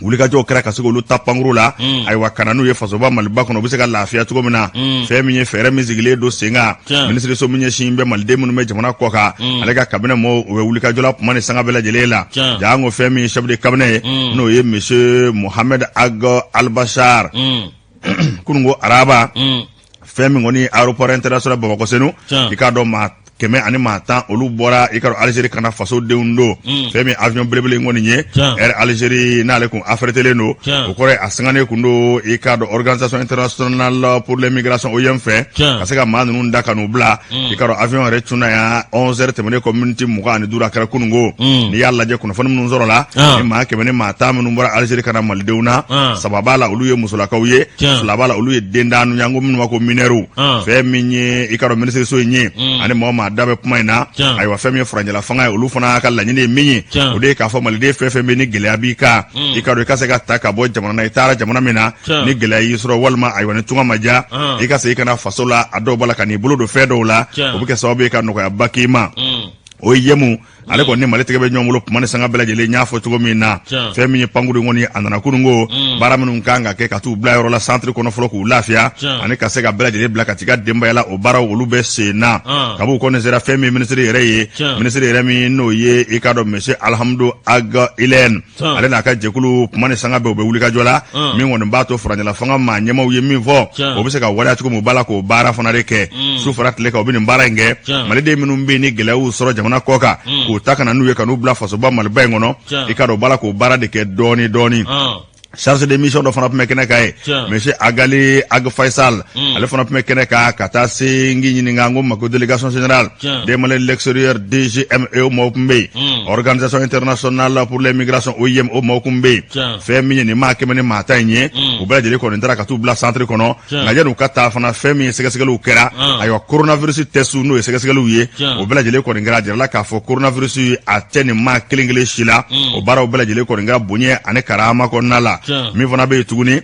[SPEAKER 1] wulikajɔw kɛra ka se k'olu ta pankuru la ayiwa ka na n'u ye fasoba maliba kɔnɔ u bɛ se ka lafiya cogo min na fɛn min ye fɛɛrɛ min sigilen don sen kan minisiriso min ɲɛsin bɛ maliden minnu bɛ jamana kɔ kan ale ka cabinet mɔgɔw u bɛ wulikajɔ la kuma ni sanga bɛɛ lajɛlen la janko fɛn min ye chef de cabinet ye n'o ye monsieur Mohamed Ag Albachar kununko araba fɛn min kɔni aéroport international Bamakɔ Senu i k'a dɔn maa 110 olu bɔra i k'a dɔn Algérie ka na fasodenw don fɛn min avion belebele in kɔni ye Air Algérie n'ale kun affrétélen don o kɔrɔ ye a sanganen kun don i k'a dɔn organisation internationale pour les migrations OIM fɛ ka se ka maa ninnu da ka n'u bila i k'a dɔn avion yɛrɛ cunna yan 11 heures tɛmɛnen kɔ miniti 25 a kɛra kununko n'i y'a lajɛ kunnafoni minnu sɔrɔla ni maa 110 minnu bɔra Algérie ka na malidenw na saba b'a la olu ye musolakaw ye fila b'a la olu ye dendaanu ye an ko minnu ma ko mineurw fɛn min ye i k'a dɔn minisiriso in ye ani mɔgɔ maa da bɛ kuma in na ayiwa fɛn min ye furancɛla fanga ye olu fana ka laɲini ye min ye o de ye k'a fɔ maliden fɛn fɛn bɛ ni gɛlɛya b'i kan i k'a dɔn i ka se ka ta ka bɔ jamana na i taara jamana min na ni gɛlɛya y'i sɔrɔ walima ayiwa ni tunga ma diya i ka segin ka na faso la a dɔw b'a la ka n'i bolo don fɛn dɔw la o bɛ kɛ sababu ye ka nɔgɔyaba k'i ma OIM ale kɔni ni Mali tɛgɛ bɛ ɲɔgɔn bolo kuma ni sanga bɛɛ lajɛlen n y'a fɔ cogo min na fɛn min ye pankuru in kɔni a nana kununko baara minnu kan ka kɛ ka t'u bila yɔrɔ la centre kɔnɔ fɔlɔ k'u lafiya ani ka se ka bɛɛ lajɛlen bila ka t'i ka denbaya la o baaraw olu bɛ sen na kabi u kɔni sera fɛn min minisiri yɛrɛ ye minisiri yɛrɛ min n'o ye i k'a dɔn monsieur Alhamdou Ag Ilyène ale n'a ka jɛkulu kuma ni sanga bɛɛ u bɛ wulikajɔ la min kɔni b'a to furancɛla fanga maa ɲɛmaaw ye min fɔ o bɛ se ka waleya cogo min u b'a la k'o baara fana de kɛ su fara tile kan u bɛ nin baara in kɛ maliden minnu bɛ yen ni gɛlɛya y'u sɔrɔ jamana kɔ kan k'u ta ka na n'u ye ka n'u bila fasoba maliba in kɔnɔ i k'a dɔn u b'a la k'o baara de kɛ dɔɔni dɔɔni chargé de mission dɔ fana tun bɛ kɛnɛ kan ye monsieur Agali Ag Faisal ale fana tun bɛ kɛnɛ kan ka taa se n k'i ɲininka n ko ma ko délégation générale des Maliens de l'extérieur DGME o maaw tun bɛ yen organisation internationale pour les migrations OIM o maaw tun bɛ yen fɛn min ye nin maa 110 in ye u bɛɛ lajɛlen kɔni taara ka t'u bila centre kɔnɔ nka yanni u ka taa fana fɛn min ye sɛgɛsɛgɛliw kɛra ayiwa coronavirus test n'o ye sɛgɛsɛgɛliw ye o bɛɛ lajɛlen kɔni kɛra a jirala k'a fɔ coronavirus a tɛ nin maa kelen kelen si la o baaraw bɛɛ lajɛlen kɔni kɛra bonya ani karama kɔnɔna la min fana bɛ yen tuguni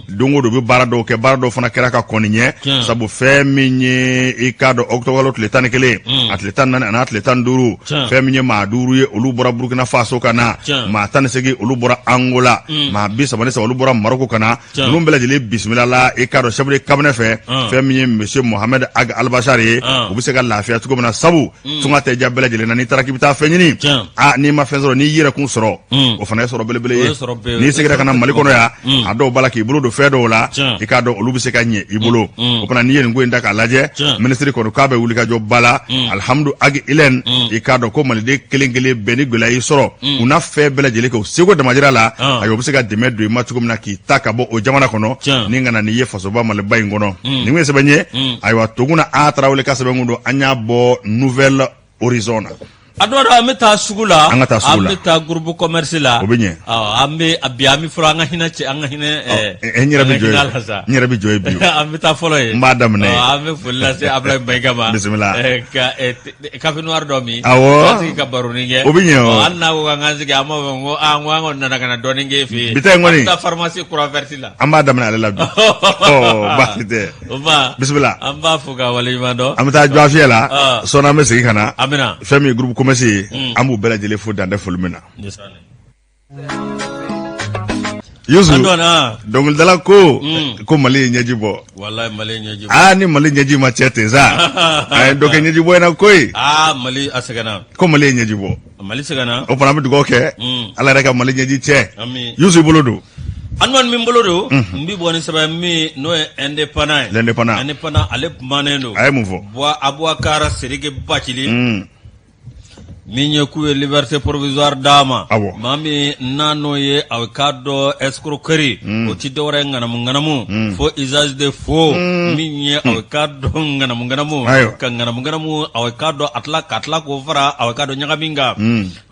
[SPEAKER 1] Don o don u bɛ baara dɔw kɛ, baara dɔw fana kɛra ka kɔn nin ɲɛ, sabu fɛn min ye i k'a dɔn octobre kalo tile 11, a tile 14 an'a tile 15, fɛn min ye maa 5 ye, olu bɔra Burukina Faso ka na, maa 18 olu bɔra Angola, maa 33 olu bɔra Maroko ka na. Ninnu bɛɛ lajɛlen bisimila la i k'a dɔn chef de cabinet fɛ, fɛn min ye monsieur Mohamed Ag Albachar ye, u bɛ se ka lafiya cogo min na, sabu tunga tɛ diya bɛɛ lajɛlen na. N'i taara k'i bɛ taa fɛn ɲini, aa, n'i ma fɛn sɔrɔ, n'i yɛrɛ kun sɔrɔ, o fana ye sɔrɔ belebele ye. N'i seginna ka na Mali kɔnɔ yan, a dɔw b'a la k'i bolo don fɛn dɔw la, i k'a dɔn olu bɛ se ka ɲɛ i bolo. O fana, n'i ye nin ko in ta k'a lajɛ, minisiri kɔni k'a bɛ wuli ka jɔ ba la. Alihamudu Ag Ilɛn, i k'a dɔn ko maliden kelen kelen bɛɛ, ni gɛlɛya y'i sɔrɔ, u na fɛn bɛɛ lajɛlen kɛ u seko damajira la, ayiwa, u bɛ se ka dɛmɛ don i ma cogo min na k'i ta ka bɔ o jamana kɔnɔ ni ka na n'i ye fasoba Maliba in kɔnɔ. Nin ye sɛbɛn ye, ayiwa, Toguna A Tarawele ka sɛbɛn kun don, an y'a bɔ Nouvel Horizon na.
[SPEAKER 2] A dɔ an bɛ taa sugu la.
[SPEAKER 1] An ka taa sugu la.
[SPEAKER 2] An bɛ taa groupe commerce la.
[SPEAKER 1] O bɛ ɲɛ.
[SPEAKER 2] An bɛ bi, an bɛ fɔlɔ an ka hinɛ cɛ, an ka hinɛ.
[SPEAKER 1] N yɛrɛ bɛ jɔ yen, n yɛrɛ bɛ jɔ yen bi.
[SPEAKER 2] An bɛ taa fɔlɔ yen.
[SPEAKER 1] N b'a daminɛ
[SPEAKER 2] yen. An bɛ foli lase Abulayi Mayiga ma.
[SPEAKER 1] Bisimila.
[SPEAKER 2] Ka café noir dɔ min.
[SPEAKER 1] Awɔ.
[SPEAKER 2] K'an sigi ka baronin kɛ.
[SPEAKER 1] O bɛ ɲɛ o.
[SPEAKER 2] Hali n'a ko k'an k'an sigi, an b'a fɔ ko aa, ko an kɔni nana ka na dɔɔnin k'e fɛ yen.
[SPEAKER 1] Bi ta in kɔni.
[SPEAKER 2] An bɛ taa pharmacie Croix Verte la.
[SPEAKER 1] An b'a daminɛ ale la bi. Ɔ, baasi tɛ.
[SPEAKER 2] O
[SPEAKER 1] bisimila.
[SPEAKER 2] An b'a fo ka waleɲuman dɔn.
[SPEAKER 1] An bɛ taa jɔfiyɛ la sɔɔni, an bɛ segin ka na.
[SPEAKER 2] An bɛna.
[SPEAKER 1] Fɛn min ye groupe commerce ye, an b'u bɛɛ lajɛlen fo dan tɛ foli min na. Yusu, dɔnkilidala ko ko Mali ye ɲɛji bɔ.
[SPEAKER 2] Walayi, Mali ye ɲɛji bɔ.
[SPEAKER 1] Aa, ni Mali ɲɛji ma cɛ ten sa, a ye dɔ kɛ ɲɛji bɔ in na koyi.
[SPEAKER 2] Aa, Mali a sɛgɛnna.
[SPEAKER 1] Ko Mali ye ɲɛji bɔ.
[SPEAKER 2] Mali sɛgɛnna.
[SPEAKER 1] O fana, an bɛ dugawu kɛ, Ala yɛrɛ ka Mali ɲɛji cɛ. Yusu, bolo don.
[SPEAKER 2] Anwar, min bolo don, n bɛ bɔ ni sɛbɛn min n'o ye Indépendant ye.
[SPEAKER 1] L'Indépendant.
[SPEAKER 2] Indépendant, ale kumanen don.
[SPEAKER 1] A ye mun fɔ?
[SPEAKER 2] Bɔ Abubakar Sidiki Bacili. Min ye k'u ye liberté provisoire d'a ma.
[SPEAKER 1] Awɔ.
[SPEAKER 2] Maa min n'a n'o ye a k'a dɔn escroquerie. O ti dɔwɛrɛ ye ŋanamu ŋanamu. Faux usage de faux. Min ye a k'a dɔn ŋanamu ŋanamu.
[SPEAKER 1] Ayiwa.
[SPEAKER 2] Ka ŋanamu ŋanamu a k'a dɔn a tila ka tila k'o fara a k'a dɔn ɲagami kan.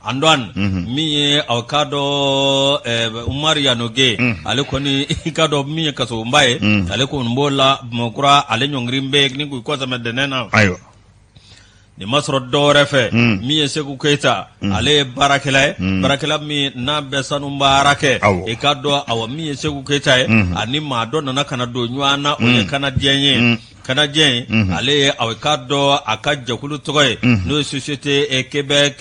[SPEAKER 2] Antoine, min ye aw k'a dɔn Umaru Yanoge, ale kɔni i k'a dɔn min ye kasobonba ye, ale kɔni b'o la Bamakɔkura, ale ɲɔngiri bɛ ni k'u kɔsɛmɛ dɛnɛn na.
[SPEAKER 1] Ayiwa.
[SPEAKER 2] Nin ma sɔrɔ dɔwɛrɛ fɛ, min ye Seku Keyita, ale ye baarakɛla ye, baarakɛla min n'a bɛ sanu baara kɛ. I k'a dɔn, awa, min ye Seku Keyita ye, ani maa dɔ nana ka na don ɲɔgɔn na, o ye Canadien ye. Canadien, ale ye aw k'a dɔn a ka jɛkulu tɔgɔ ye, n'o ye société Québec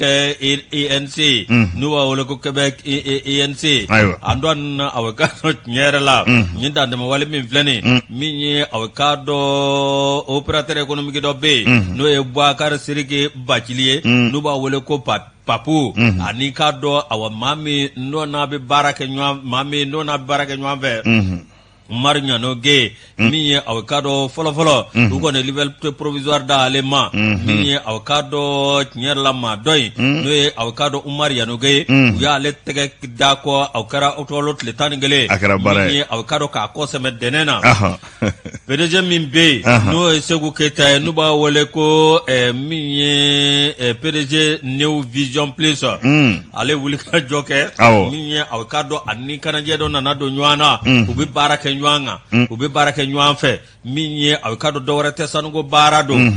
[SPEAKER 2] INC, n'u b'a wele ko Québec INC. Antoine, aw k'a dɔn tiɲɛ yɛrɛ la, nin dantɛmɛwale min filɛ nin, min ye aw k'a dɔn opérateur économique dɔ bɛ yen, n'o ye Boubacar Sidiki Bacili ye, n'u b'a wele ko Papu, ani k'a dɔn awa maa min n'o n'a bɛ baara kɛ ɲɔgɔn maa min n'o n'a bɛ baara kɛ ɲɔgɔn fɛ, Umaru Ɲanoge, min ye aw k'a dɔn fɔlɔfɔlɔ u kɔni liberté provisoire da ale ma. Min ye aw k'a dɔn tiɲɛ yɛrɛ la maa dɔ in, n'o ye aw k'a dɔn Umaru Yanoge ye, u y'ale tɛgɛ da kɔ, aw kɛra octobre tile 11.
[SPEAKER 1] A kɛra baara
[SPEAKER 2] ye. Min ye aw k'a dɔn k'a kɔ sɛmɛ dɛnɛn na, PDG min bɛ yen, n'o ye Seku Keyita ye, n'u b'a wele ko min ye PDG New Vision Plus, ale wuli ka jɔ kɛ. Min ye aw k'a dɔn ani Canadien dɔ nana don ɲɔgɔn na, u bɛ baara kɛ ɲɔgɔn kan, u bɛ baara kɛ ɲɔgɔn fɛ. Min ye aw k'a dɔn dɔwɛrɛ tɛ, sanuko baara don.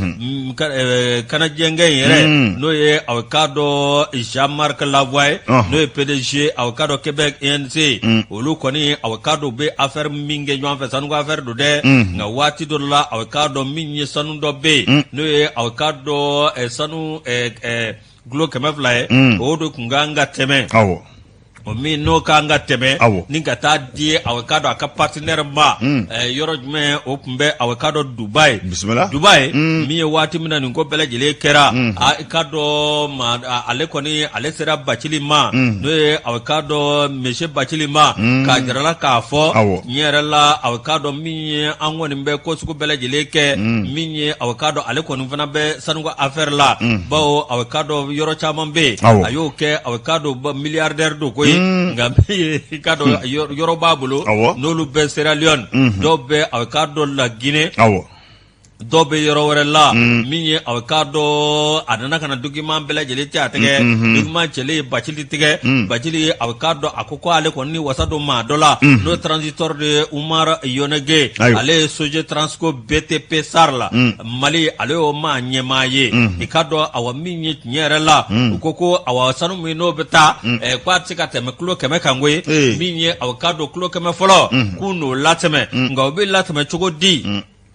[SPEAKER 2] Canadienkɛ in yɛrɛ, n'o ye aw k'a dɔn Jean-Marc Lavoie ye, n'o ye PDG aw k'a dɔn Québec INC, olu kɔni aw k'a dɔn u bɛ affaire min kɛ ɲɔgɔn fɛ, sanuko affaire don dɛ. Nka waati dɔ la, aw k'a dɔn min ye sanu dɔ bɛ yen, n'o ye aw k'a dɔn sanu kilo 200 ye, o de tun kan ka tɛmɛ, o min n'o kan ka tɛmɛ ni ka taa di aw k'a dɔn a ka partenaire ma yɔrɔ jumɛn, o tun bɛ aw k'a dɔn Dubaï.
[SPEAKER 1] Bisimila.
[SPEAKER 2] Dubaï, min ye waati min na nin ko bɛɛ lajɛlen kɛra, a k'a dɔn ma ale kɔni ale sera Bacili ma, n'o ye aw k'a dɔn monsieur Bacili ma, k'a jira la k'a fɔ tiɲɛ yɛrɛ la, aw k'a dɔn min ye an kɔni bɛ ko sugu bɛɛ lajɛlen kɛ, min ye aw k'a dɔn ale kɔni fana bɛ sanuko affaire la, bawo aw k'a dɔn yɔrɔ caman bɛ yen a y'o kɛ, aw k'a dɔn milliardaire don koyi. Nka min ye i k'a dɔn yɔrɔ b'a bolo, n'olu bɛ Sierra Leone, dɔw bɛ aw k'a dɔn La Guinée. Dɔw bɛ yɔrɔ wɛrɛ la min ye aw k'a dɔn a nana ka na document bɛɛ lajɛlen cɛ a tɛgɛ document cɛlen Bacili tɛgɛ Bacili ye aw k'a dɔn a ko ko ale kɔni ni wasa don maa dɔ la n'o ye transiteur de ye Umar Yɔnɛge ale ye Sogetransco BTP SARL la Mali ale y'o maa ɲɛmaa ye i k'a dɔn awa min ye tiɲɛ yɛrɛ la u ko ko awa sanu min n'o bɛ taa ko a tɛ se ka tɛmɛ kilo 100 kan koyi min ye aw k'a dɔn kilo 100 fɔlɔ k'u n'o latɛmɛ nka u bɛ latɛmɛ cogo di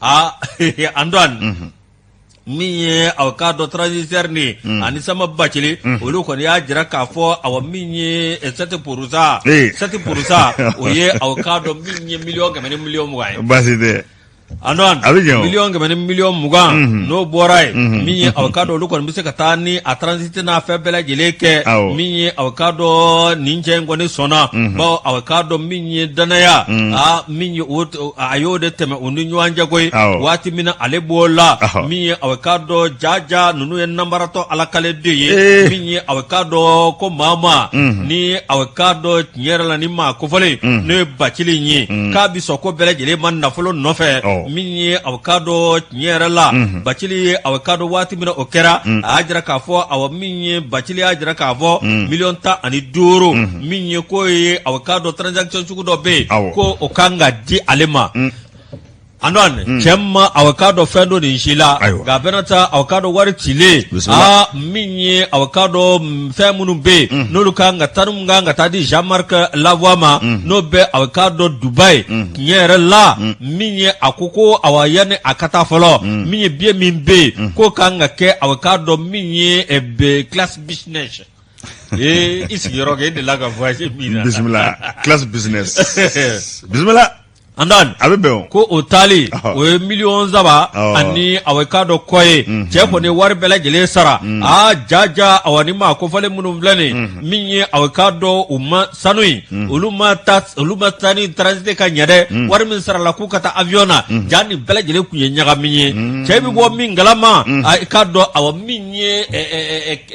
[SPEAKER 2] aa Antoine min ye aw k'a dɔn transiteur ni ani Samba Bacili olu kɔni y'a jira k'a fɔ awa min ye 7% 7% o ye aw k'a dɔn min ye miliyɔn 100 ni miliyɔn 20 ye
[SPEAKER 1] baasi tɛ
[SPEAKER 2] Antoine
[SPEAKER 1] A bɛ ɲɛ o.
[SPEAKER 2] miliyɔn 100 ni miliyɔn 20 n'o bɔra yen min ye aw k'a dɔn olu kɔni bɛ se ka taa ni a transit n'a fɛn bɛɛ lajɛlen kɛ
[SPEAKER 1] Awɔ.
[SPEAKER 2] min ye aw k'a dɔn nin cɛ in kɔni sɔnna bawo aw k'a dɔn min ye danaya aa min ye o a y'o de tɛmɛ u ni ɲɔgɔn cɛ koyi waati min na ale b'o la min ye aw k'a dɔn jaja ninnu ye nanbaratɔ ala kale den ye min ye aw k'a dɔn ko maa ma ni aw k'a dɔn tiɲɛ yɛrɛ la ni maa kofɔlen n'o ye Bacili ye k'a bɛ sɔn ko bɛɛ lajɛlen ma nafolo nɔfɛ min ye aw k'a dɔn tiɲɛ yɛrɛ la Bacili ye aw k'a dɔn waati min na o kɛra a y'a jira k'a fɔ awa min ye Bacili y'a jira k'a fɔ miliyɔn 15 min ye k'o ye aw k'a dɔn transaction sugu dɔ bɛ yen ko o kan ka di ale ma Antoine cɛ ma aw k'a dɔn fɛn dɔ nin si la nka a bɛna taa aw k'a dɔn wari cilen aa min ye aw k'a dɔn fɛn minnu bɛ yen n'olu kan ka taa min kan ka taa di Jean Marc Lavoie ma n'o bɛ aw k'a dɔn Dubaï tiɲɛ yɛrɛ la min ye a ko ko awa yanni a ka taa fɔlɔ min ye billet min bɛ yen k'o kan ka kɛ aw k'a dɔn min ye classe business ee i sigiyɔrɔ kɛ e delila ka voyage min na
[SPEAKER 1] bisimila classe business bisimila
[SPEAKER 2] Antoine
[SPEAKER 1] a bɛ bɛn o
[SPEAKER 2] ko o taali o ye miliyɔn 3 ani aw k'a dɔn kɔ ye cɛ kɔni ye wari bɛɛ lajɛlen sara aa jaja awa ni maa kofɔlen minnu filɛ nin min ye aw k'a dɔn u ma sanu in olu ma taa olu ma taa ni transiter ka ɲɛ dɛ wari min sarala k'u ka taa avion na ja nin bɛɛ lajɛlen tun ye ɲagami ye cɛ bɛ bɔ min kalama a k'a dɔn awa min ye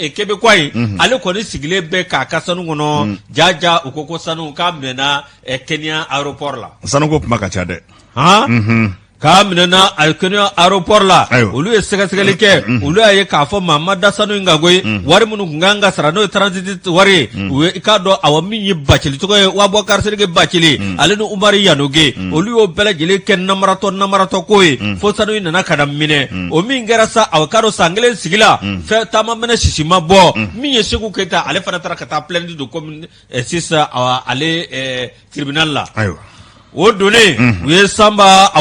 [SPEAKER 2] Québécois ye ale kɔni sigilen bɛ k'a ka sanu kɔnɔ jaja u ko ko sanu k'a minɛna Kenya aéroport la
[SPEAKER 1] sanuko kuma ka ca dɛ
[SPEAKER 2] han k'a minɛna a Kenya aéroport la olu ye sɛgɛsɛgɛli kɛ olu y'a ye k'a fɔ maa ma da sanu in kan koyi wari minnu tun kan ka sara n'o ye transit wari ye u ye i k'a dɔn awa min ye Bacili tɔgɔ ye Abubakar Sidiki Bacili ale ni Umaru Yanoge olu y'o bɛɛ lajɛlen kɛ namaratɔ namaratɔ ko ye fo sanu in nana ka na minɛ o min kɛra sa aw k'a dɔn san kelen sigi la fɛn taama mɛnɛ sisi ma bɔ min ye Seku Keyita ale fana taara ka taa plainte don commune sisan ale tribunal la
[SPEAKER 1] ayiwa
[SPEAKER 2] o donnen u ye Sanba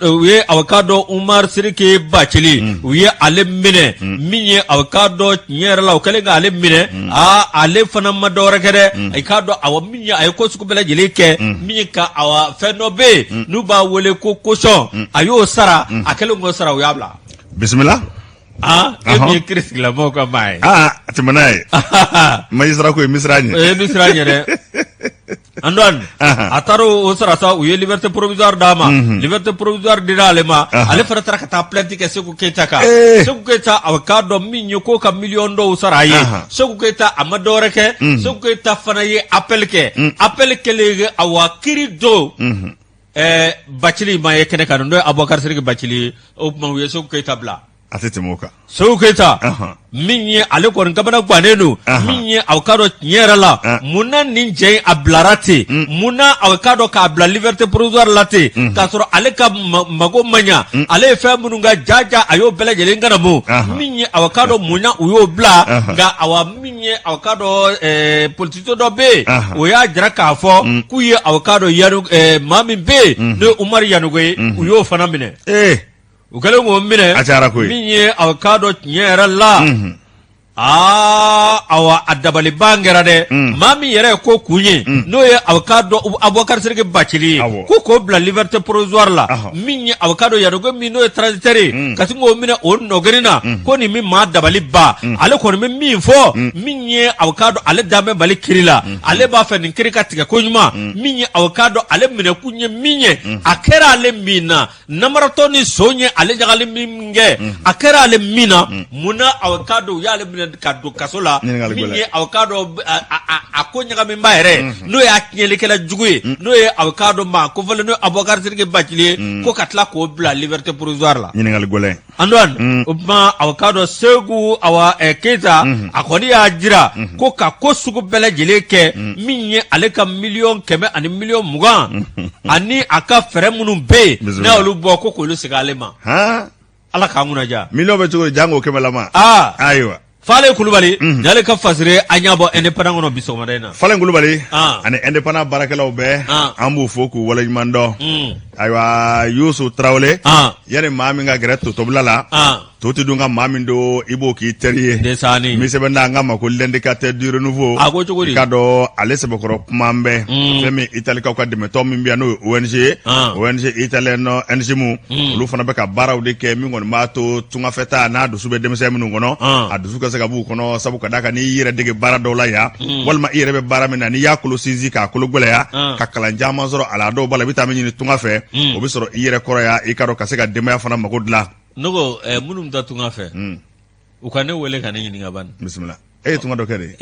[SPEAKER 2] u ye aw k'a dɔn Umar Sidiki Bacili u ye ale minɛ min ye aw k'a dɔn tiɲɛ yɛrɛ la u kɛlen k'ale minɛ aa ale fana ma dɔwɛrɛ kɛ dɛ i k'a dɔn awa min ye a ye ko sugu bɛɛ lajɛlen kɛ min ye ka awa fɛn dɔ bɛ yen n'u b'a wele ko caution a y'o sara a kɛlen k'o sara u y'a bila
[SPEAKER 1] bisimila
[SPEAKER 2] aa e min ye kiri sigilamɔgɔw ka maa ye
[SPEAKER 1] aa a tɛmɛ n'a ye magistrat ko ye misira ɲɛ
[SPEAKER 2] o ye misira ɲɛ dɛ Antoine a taara o sara sa u ye liberté provisoire d'a ma liberté provisoire dira ale ma ale fana taara ka taa plainte kɛ Seku Keyita kan Seku Keyita a k'a dɔn min ye k'o ka miliyɔn dɔw sara a ye Seku Keyita a ma dɔwɛrɛ kɛ Seku Keyita fana ye appel kɛ appel kɛlen awa kiri don Bacili ma ye kɛnɛ kan n'o ye Abubakar Sidiki Bacili ye o tuma u ye Seku Keyita bila
[SPEAKER 1] a tɛ tɛmɛ o kan
[SPEAKER 2] Seku Keyita min ye ale kɔni kamana gannen don min ye aw k'a dɔn tiɲɛ yɛrɛ la mun na nin cɛ in a bilara ten mun na aw k'a dɔn k'a bila liberté provisoire la ten k'a sɔrɔ ale ka mago ma ɲa ale ye fɛn minnu ka jaja a y'o bɛɛ lajɛlen kanamu min ye aw k'a dɔn mun na u y'o bila nka awa min ye aw k'a dɔn politicien dɔ bɛ yen o y'a jira k'a fɔ k'u ye aw k'a dɔn maa min bɛ yen n'o ye Umaru Yanogo ye u y'o fana minɛ u kɛlen k'o minɛ
[SPEAKER 1] a cayara koyi
[SPEAKER 2] min ye aw k'a dɔn tiɲɛ yɛrɛ la aa awa a dabaliban kɛra dɛ maa min yɛrɛ ye ko kun ye n'o ye aw k'a dɔn Abubakar Sidiki Bacili ye ko k'o bila liberté provisoire la min ye aw k'a dɔn Yanogo min n'o ye transitaire ye ka sin k'o minɛ o nɔgɛnin na ko nin min maa dabali ban ale kɔni bɛ min fɔ min ye aw k'a dɔn ale dan bɛ Mali kiri la ale b'a fɛ nin kiri ka tigɛ koɲuman min ye aw k'a dɔn ale minɛkun ye min ye a kɛra ale min na Namaratɔ ni son ye ale ɲagali min kɛ a kɛra ale min na mun na aw k'a dɔn u y'ale minɛ. minɛ ka don kaso la, min ye aw k'a dɔn a ko ɲagaminba yɛrɛ, n'o y'a tiɲɛlikɛla jugu ye, n'o ye aw k'a dɔn maa kofɔlen, n'o ye Abubakar Sidiki Bacili ye, ko ka tila k'o bila liberté provisoire la.
[SPEAKER 1] Ɲininkali gɛlɛn.
[SPEAKER 2] Antoine, o tuma aw k'a dɔn Seku awa Keyita, a kɔni y'a jira ko ka ko sugu bɛɛ lajɛlen kɛ, min ye ale ka 120 miliyɔn ani a ka fɛɛrɛ minnu bɛ yen, n'a y'olu bɔ, ko k'olu segin ale ma. Ala k'an kunna diya.
[SPEAKER 1] Miliyɔn bɛ cogo di jango kɛmɛlama?
[SPEAKER 2] Aa.
[SPEAKER 1] Ayiwa.
[SPEAKER 2] Fale Kulubali n'ale ka fasiri, an y'a bɔ Indépendant kɔnɔ bi sɔgɔmada in na.
[SPEAKER 1] Falen Kulubali ani Indépendant baarakɛlaw bɛɛ, an b'u fo k'u waleɲuman dɔn. Ayiwa, Yusu Tarawele, yanni maa min ka gɛrɛ totobila la, to tɛ dun ka maa min don, i b'o k'i teri ye.
[SPEAKER 2] Ndesaani.
[SPEAKER 1] Min sɛbɛn da an ka ma ko L'indicateur du renouveau.
[SPEAKER 2] A ko cogo di?
[SPEAKER 1] I k'a dɔn ale sɛbɛkɔrɔ kuma bɛɛ. Fɛn min Italikaw ka dɛmɛtɔn min bɛ yan, n'o ye ONG ye. ONG italienne NGMU. Olu fana bɛ ka baaraw de kɛ min kɔni b'a to tungafɛtaa n'a dusu bɛ denmisɛn minnu kɔnɔ, a dusu ka se ka b'u kɔnɔ, sabu ka d'a kan n'i y'i yɛrɛ dege baara dɔw la yan, walima i yɛrɛ bɛ baara min na, n'i y'a kolo sinsin k'a kolo gɛlɛya, ka kalan caman sɔrɔ a la, a dɔw b'a la i bɛ taa min ɲini tunga fɛ, o bɛ sɔrɔ i yɛrɛ kɔrɔ yan, i k'a dɔn ka se ka denbaya fana mago dilan.
[SPEAKER 2] Ne ko minnu bɛ taa tunga fɛ, u ka ne wele ka ne ɲininka bani.
[SPEAKER 1] Bisimila, e ye tunga dɔ kɛ de?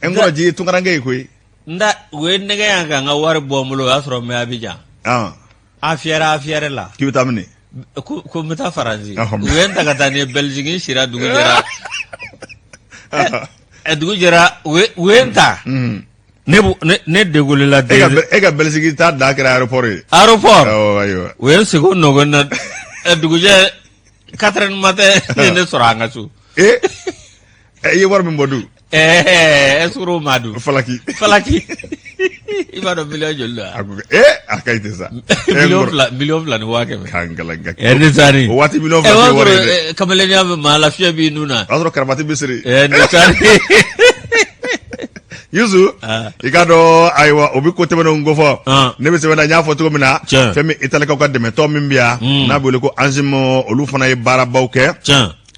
[SPEAKER 1] N kɔrɔ ji ye tunkaranke ye koyi.
[SPEAKER 2] N da u ye nɛgɛ yan ka n ka wari bɔ n bolo, o y'a sɔrɔ n bɛ Abijan. A fiyɛra, a fiyɛrɛ la.
[SPEAKER 1] K'i bɛ taa min?
[SPEAKER 2] Ko n bɛ taa Faransi. U ye n ta ka taa ni ye Belgique, n sira, dugu jɛra. Dugu jɛra, u ye n ta. Ne degolila.
[SPEAKER 1] E ka Belgique taa dan kɛra aéroport ye.
[SPEAKER 2] Aéroport.
[SPEAKER 1] Awɔ, ayiwa.
[SPEAKER 2] U ye n sigi o nɔgɔ na, dugujɛ 4 heures du matin, ne ye ne sɔrɔ an ka so.
[SPEAKER 1] Ee, i ye wari min bɔ dun?
[SPEAKER 2] Ɛɛ, escroc ma dun.
[SPEAKER 1] Falaki.
[SPEAKER 2] Falaki. I b'a dɔn miliyɔn joli don wa?
[SPEAKER 1] A ko ee, a ka ɲi ten sa.
[SPEAKER 2] 2,000,000, 2,100,000.
[SPEAKER 1] K'an kalan ka.
[SPEAKER 2] Ɛ, ne sani.
[SPEAKER 1] O waati 2,000 tɛ wari ye dɛ.
[SPEAKER 2] Kamalenya bɛ maa la, fiɲɛ b'i nun na.
[SPEAKER 1] O y'a sɔrɔ karamati bɛ siri.
[SPEAKER 2] Ɛ, ne sani.
[SPEAKER 1] Yusu, i k'a dɔn ayiwa, o bɛ ko tɛmɛnenw kofɔ. Ne bɛ sɛbɛn na, n y'a fɔ cogo min na, fɛn min Italikaw ka dɛmɛtɔn min bɛ yan, n'a bɛ wele ko ANSIM, olu fana ye baarabaw kɛ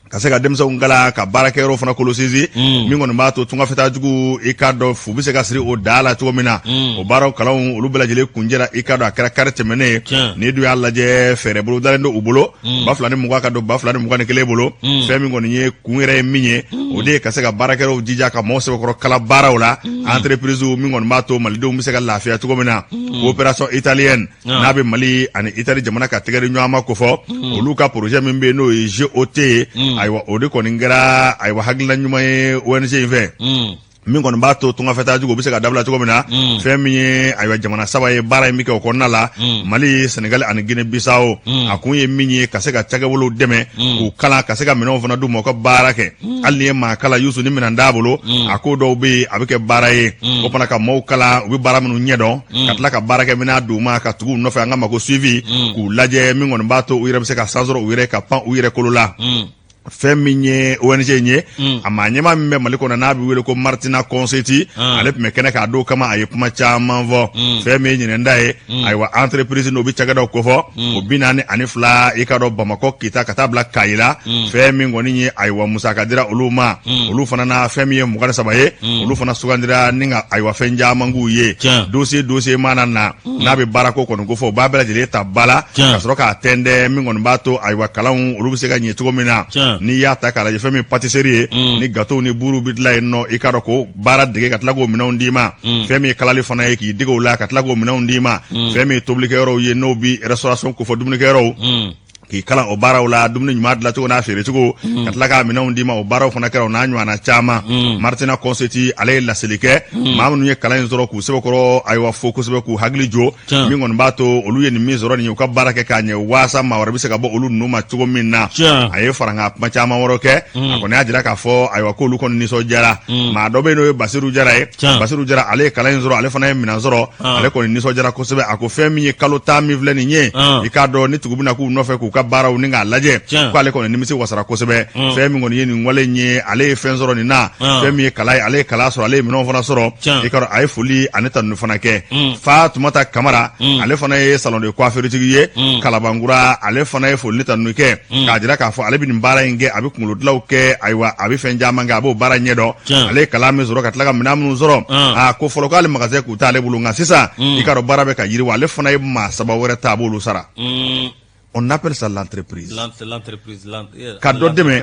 [SPEAKER 1] ka se ka denmisɛnw kalan, ka baarakɛyɔrɔ fana kolo sinsin, min kɔni b'a to tungafɛtaa jugu, i k'a dɔn fu bɛ se ka siri o da la cogo min na. O baaraw kalanw, olu bɛɛ lajɛlen kuncɛra, i k'a dɔn a kɛra kari tɛmɛnen ye. N'i dun y'a lajɛ, fɛɛrɛ bolodalen don u bolo 2020 ka don 2021 bolo. Fɛn min kɔni ye kun yɛrɛ ye min ye, o de ye ka se ka baarakɛyɔrɔw jija ka maaw sɛbɛkɔrɔ kalan baaraw la, entreprise min kɔni b'a to malidenw bɛ se ka lafiya cogo min na. Coopération italienne, n'a bɛ Mali ani Itali jamana ka tɛgɛ di ɲɔgɔn ma kofɔ, olu ka projet min bɛ yen, n'o ye GOT ye, ayiwa, o de kɔni kɛra ayiwa hakilina ɲuman ye ONG in fɛ, min kɔni b'a to tungafɛtaa jugu bɛ se ka dabila cogo min na. Fɛn min ye ayiwa jamana saba ye baara in bɛ kɛ o kɔnɔna la, Mali, Senegali ani Guinée Bissau. A kun ye min ye, ka se ka cakɛbolow dɛmɛ k'u kalan, ka se ka minɛnw fana d'u ma u ka baara kɛ. Hali n'i ye maa kalan, Yusu, ni minɛn t'a bolo, a ko dɔw bɛ yen a bɛ kɛ baara ye. O fana ka maaw kalan, u bɛ baara minnu ɲɛdɔn, ka tila ka baarakɛminɛn d'u ma, ka tugu u nɔfɛ, an ka ma ko suivi, k'u lajɛ, min kɔni b'a to u yɛrɛ bɛ se ka san sɔrɔ u yɛrɛ ka pan u yɛrɛ kolo la. Fɛn min ye ONG in ye, a maa ɲɛmaa min bɛ Mali kɔnɔ, n'a bɛ wele ko Martina Concetti, ale tun bɛ kɛnɛ k'a don kama, a ye kuma caman fɔ. Fɛn min ye ɲinɛn ta ye, ayiwa, entreprise n'o bɛ cakɛdaw kofɔ, o 42, i k'a dɔn Bamakɔ, Kita ka taa bila Kayi la. Fɛn min kɔni ye ayiwa musaka dira olu ma, olu fana na fɛn min ye 23 ye, olu fana sugandira ni ka ayiwa fɛn caman k'u ye. Dossier mana na, n'a bɛ baarako kɔni kofɔ, u b'a bɛɛ lajɛlen ta ba la ka sɔrɔ k'a tɛntɛn, min kɔni b'a to ayiwa kalanw olu bɛ se ka ɲɛ cogo min na. N'i y'a ta k'a lajɛ, fɛn min pâtisserie ye, ni gâteau ni buruw bɛ dilan yen nɔ, i k'a dɔn k'o baara dege ka tila k'o minɛnw d'i ma. Fɛn min ye kalali fana ye, k'i dege o la ka tila k'o minɛnw d'i ma. Fɛn min ye tobilikɛyɔrɔw ye, n'o bɛ restauration kofɔ, dumunikɛyɔrɔw, k'i kalan o baaraw la, dumuni ɲuman dilancogo n'a feerecogo, ka tila k'a minɛnw d'i ma, o baaraw fana kɛra, o n'a ɲɔgɔnna caman. Martina Concetti, ale ye laseli kɛ. Maa minnu ye kalan in sɔrɔ, k'u sɛbɛkɔrɔ ayiwa fo kosɛbɛ, k'u hakili jɔ, min kɔni b'a to olu ye nin min sɔrɔ nin ye, u ka baara kɛ k'a ɲɛ, waasa maa wɛrɛ bɛ se ka bɔ olu ninnu ma cogo min na. A ye farankan kuma caman wɛrɛ kɛ. A kɔni y'a jira k'a fɔ ayiwa k'olu kɔni nisɔndiyara. Maa dɔ bɛ yen, n'o ye Basiru Jara ye. Basiru Jara, ale ye kalan in sɔrɔ, ale fana ye minɛn sɔrɔ. Ale kɔni nisɔndiyara kosɛbɛ. A ko fɛn min ye kalo 10 min filɛ nin ye, i k'a dɔn ni tugu bɛna k'u nɔfɛ k'u ka baaraw ni k'a lajɛ, k'ale kɔni nimisi wasara kosɛbɛ. Fɛn min kɔni ye nin wale in ye, ale ye fɛn sɔrɔ nin na. Fɛn min ye kalan ye, ale ye kalan sɔrɔ, ale ye minɛnw fana sɔrɔ. I k'a dɔn a ye foli ani tanuni fana kɛ. Fatumata Kamara, ale fana ye salon de coiffure tigi ye Kalabankura, ale fana ye foli ni tanuni kɛ, k'a jira k'a fɔ ale bɛ nin baara in kɛ, a bɛ kunkolodilanw kɛ, ayiwa a bɛ fɛn caman kɛ, a b'o baara ɲɛdɔn. Ale ye kalan min sɔrɔ ka tila ka minɛn minnu sɔrɔ, a ko fɔlɔ k'ale magasin kun t'ale bolo, nka sisan i k'a dɔn baara bɛ ka yiriwa, ale fana ye maa saba wɛrɛ ta, a b'olu sara. On appelle ça l'entreprise.
[SPEAKER 2] L'entreprise.
[SPEAKER 1] Ka dɔ dɛmɛ,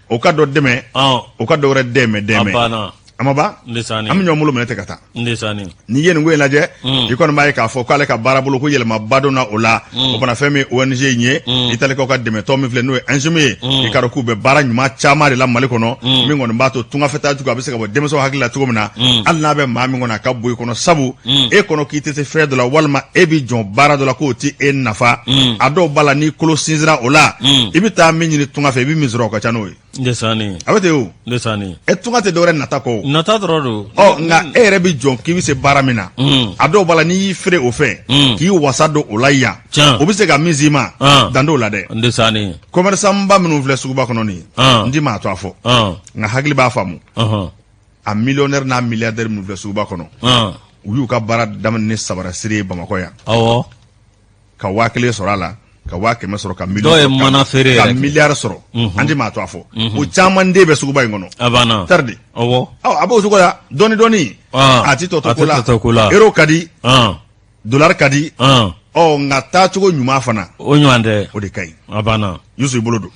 [SPEAKER 1] o ka dɔ dɛmɛ, o ka dɔ wɛrɛ dɛmɛ dɛmɛ. A ma ban, an bɛ ɲɔgɔn bolo minɛ ten ka taa. N'i ye nin ko in lajɛ, i kɔni b'a ye k'a fɔ k'ale ka baara bolo ko yɛlɛmaba donna o la. O fana fɛn min ONG in ye, Italikaw ka dɛmɛtɔn min filɛ, n'o ye ANGIM ye, i k'a dɔn k'u bɛ baara ɲuman caman de la Mali kɔnɔ, min kɔni b'a to tungafɛtaa jugu a bɛ se ka bɔ denmisɛnw hakili la cogo min na, hali n'a bɛ maa min kɔnɔ, a ka bɔ i kɔnɔ, sabu e kɔnɔ k'i tɛ se fɛn dɔ la, walima e bɛ jɔn baara dɔ la k'o tɛ e nafa. A dɔw b'a la, n'i kolo sinsinra o la, i bɛ taa min ɲini tunga fɛ, i bɛ min sɔrɔ, o ka ca n'o ye. A bɛ ten o. E tunga tɛ dɔwɛrɛ nata kɔ.
[SPEAKER 2] Nata dɔrɔn don.
[SPEAKER 1] Ɔ, nka e yɛrɛ bɛ jɔn k'i bɛ se baara min na, a dɔw b'a la, n'i y'i feere o fɛ, k'i wasa don o la yan, o bɛ se ka min s'i ma, dan t'o la dɛ. Commerçant ba minnu filɛ suguba kɔnɔ nin ye, n ti maa tɔgɔ fɔ, nka hakili b'a faamu. A millionnaire n'a milliardaire minnu filɛ suguba kɔnɔ, u y'u ka baara daminɛ ni sabara siri ye Bamakɔ yan, ka 1000 sɔrɔ a la, ka 100 000 sɔrɔ, ka
[SPEAKER 2] miliyɔn, dɔw ye mana feere
[SPEAKER 1] ka miliyari sɔrɔ. An ti maa tɔgɔ fɔ, o caman den bɛ suguba in kɔnɔ.
[SPEAKER 2] A banna.
[SPEAKER 1] Tari de.
[SPEAKER 2] Awɔ.
[SPEAKER 1] A b'o cogo la dɔɔni dɔɔni. A ti tɔ to ko la. Euro ka di, dollar ka di. Ɔ, nka taacogo ɲuman fana,
[SPEAKER 2] o ɲuman tɛ.
[SPEAKER 1] O de ka ɲi.
[SPEAKER 2] A banna.
[SPEAKER 1] Yusu, i bolo don.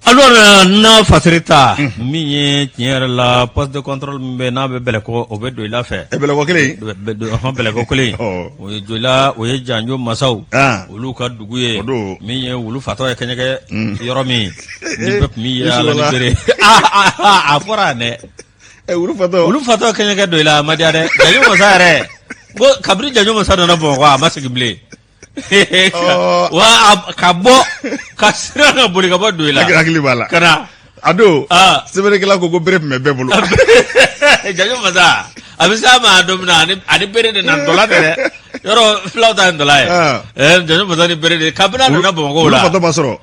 [SPEAKER 2] Alors, na fasiri ta min ye, tiɲɛ yɛrɛ la, poste de contrôle min bɛ n'a bɛ Bɛlɛkɔ, o bɛ Doyila fɛ.
[SPEAKER 1] E, Bɛlɛkɔ kelen.
[SPEAKER 2] Hɔn, Bɛlɛkɔ kelen. O ye Doyila, o ye Janjo masaw olu ka dugu ye.
[SPEAKER 1] O don.
[SPEAKER 2] Min ye wulu fatɔ ye kɛɲɛkɛ yɔrɔ min ni bɛɛ tun bɛ yaala ni bere, a fɔra yan dɛ.
[SPEAKER 1] Wulu fatɔ.
[SPEAKER 2] Wulu fatɔ kɛɲɛkɛ Doyila, a ma diya dɛ. Janjo masa yɛrɛ ko kabini Janjo masa nana Bamakɔ, a ma segin bilen. Wa ka bɔ ka siran ka boli ka bɔ Doyila.
[SPEAKER 1] Hakili b'a la.
[SPEAKER 2] Ka na.
[SPEAKER 1] A don, sɛbɛnnikɛla ko bere tun bɛ bɛɛ bolo.
[SPEAKER 2] Janjo masa a bɛ se a ma don min na, ani bere de na, ntɔla tɛ dɛ, yɔrɔ filaw ta ye ntɔla ye. Janjo masa ni bere de, kabini a nana Bamakɔ o la.
[SPEAKER 1] Wulu fatɔ ma sɔrɔ.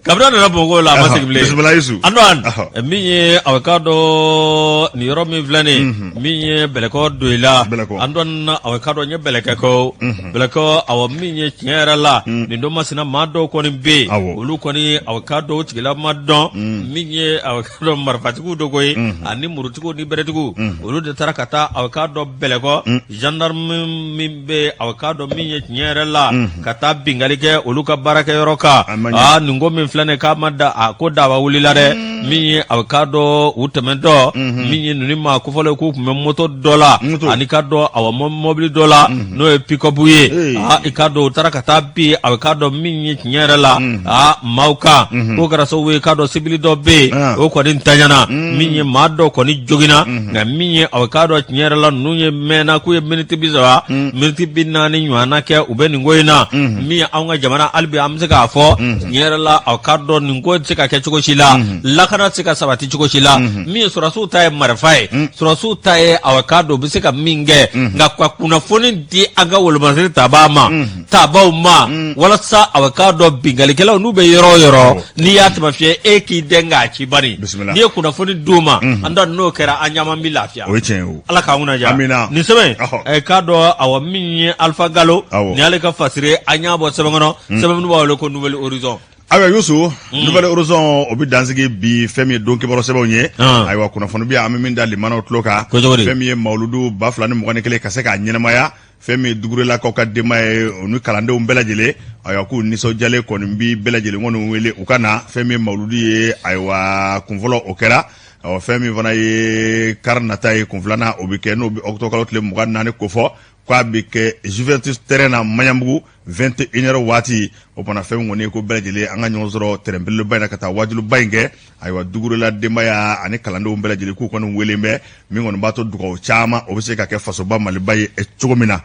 [SPEAKER 2] Kabini a nana Bamakɔ la, a ma segin bilen.
[SPEAKER 1] Bisimila Yusu.
[SPEAKER 2] Antoine, min ye a k'a dɔn nin yɔrɔ min filɛ nin ye, min ye Bɛlɛkɔ Doyila. Antoine, a k'a dɔn n ye Bɛlɛkɛ ko Bɛlɛkɔ, awɔ, min ye tiɲɛ yɛrɛ la, nin don masina maa dɔw kɔni bɛ yen, olu kɔni a k'a dɔn u tigilama dɔn, min ye a k'a dɔn marifatigiw dɔ ko ye, ani murutigiw ni beretigiw, olu de taara ka taa a k'a dɔn Bɛlɛkɔ gendarme min bɛ a k'a dɔn min ye tiɲɛ yɛrɛ la, ka taa binkanni kɛ olu ka baarakɛyɔrɔ kan. Aa, nin ko min filɛ nin, k'a ma da, a ko daba wulila dɛ. Min ye a k'a dɔn u tɛmɛntɔ, min ye ninnu maa kofɔlen k'u tun bɛ moto dɔ la, ani k'a dɔn awa mɔbili dɔ la, n'o ye pick-up ye. Aa, i k'a dɔn u taara ka taa bin a k'a dɔn min ye tiɲɛ yɛrɛ la, aa, maaw kan. K'o kɛra sababu ye k'a dɔn sibili dɔ bɛ yen, o kɔni ntanyana, min ye maa dɔ kɔni joginna. Nka min ye a k'a dɔn tiɲɛ yɛrɛ la, ninnu ye mɛnna k'u ye miniti 30, miniti 40 ɲɔgɔnna kɛ u bɛ nin ko in na. Min ye anw ka jamana, hali bi an bɛ se k'a fɔ tiɲɛ yɛrɛ la, a k'a dɔn nin ko tɛ se ka kɛ cogo si la, lakana tɛ se ka sabati cogo si la. Min ye sɔrɔdasiw ta ye marifa ye, sɔrɔdasiw ta ye a k'a dɔn u bɛ se ka min kɛ, nka ka kunnafoni di an ka wolomasiri tabaa ma, tabaw ma, walasa a k'a dɔn binkannikɛlaw n'u bɛ yɔrɔ o yɔrɔ, n'i y'a taamasiyɛn, e k'i dɛn k'a ci bani. N'i ye kunnafoni d'u ma, an da n'o kɛra, an caman bɛ lafiya.
[SPEAKER 1] O ye tiɲɛ ye o.
[SPEAKER 2] Ala k'an kunna diya.
[SPEAKER 1] Amina.
[SPEAKER 2] Nin sɛbɛn, ɛ k'a dɔn awa min ye Alpha Galo, nin y'ale ka fasiri, an y'a bɔ sɛbɛn kɔnɔ, sɛbɛn minnu b'a wele ko Nouvel Horizon.
[SPEAKER 1] Ayiwa Yusu, Nouvel Horizon o bɛ dansigi bi fɛn min ye don kibaru sɛbɛnw ye. Ayiwa, kunnafoni bɛ yan, an bɛ min da limanaw tulo kan.
[SPEAKER 2] Ko cogo di?
[SPEAKER 1] Fɛn min ye mawuludu 2021 ka se k'a ɲɛnamaya, fɛn min ye Dugurelakaw ka denbaya ye, u ni kalandenw bɛɛ lajɛlen, ayiwa, k'u nisɔndiyalen kɔni bi bɛɛ lajɛlen kɔni wele u ka na. Fɛn min ye mawuludu ye, ayiwa, kunfɔlɔ o kɛra. Ɔ, fɛn min fana ye kari nata ye, kun filanan o bɛ kɛ, n'o bɛ octobre kalo tile 24 kofɔ, k'a bɛ kɛ Juventus terrain na Maɲanbugu, 21 heures waati. O fana fɛn min kɔni ye ko bɛɛ lajɛlen an ka ɲɔgɔn sɔrɔ terrain belebeleba in na ka taa wajuliba in kɛ. Ayiwa, Dugurela denbaya ani kalandenw bɛɛ lajɛlen k'u kɔni wele bɛ, min kɔni b'a to dugawu caman o bɛ se ka kɛ fasoba Maliba ye cogo min na.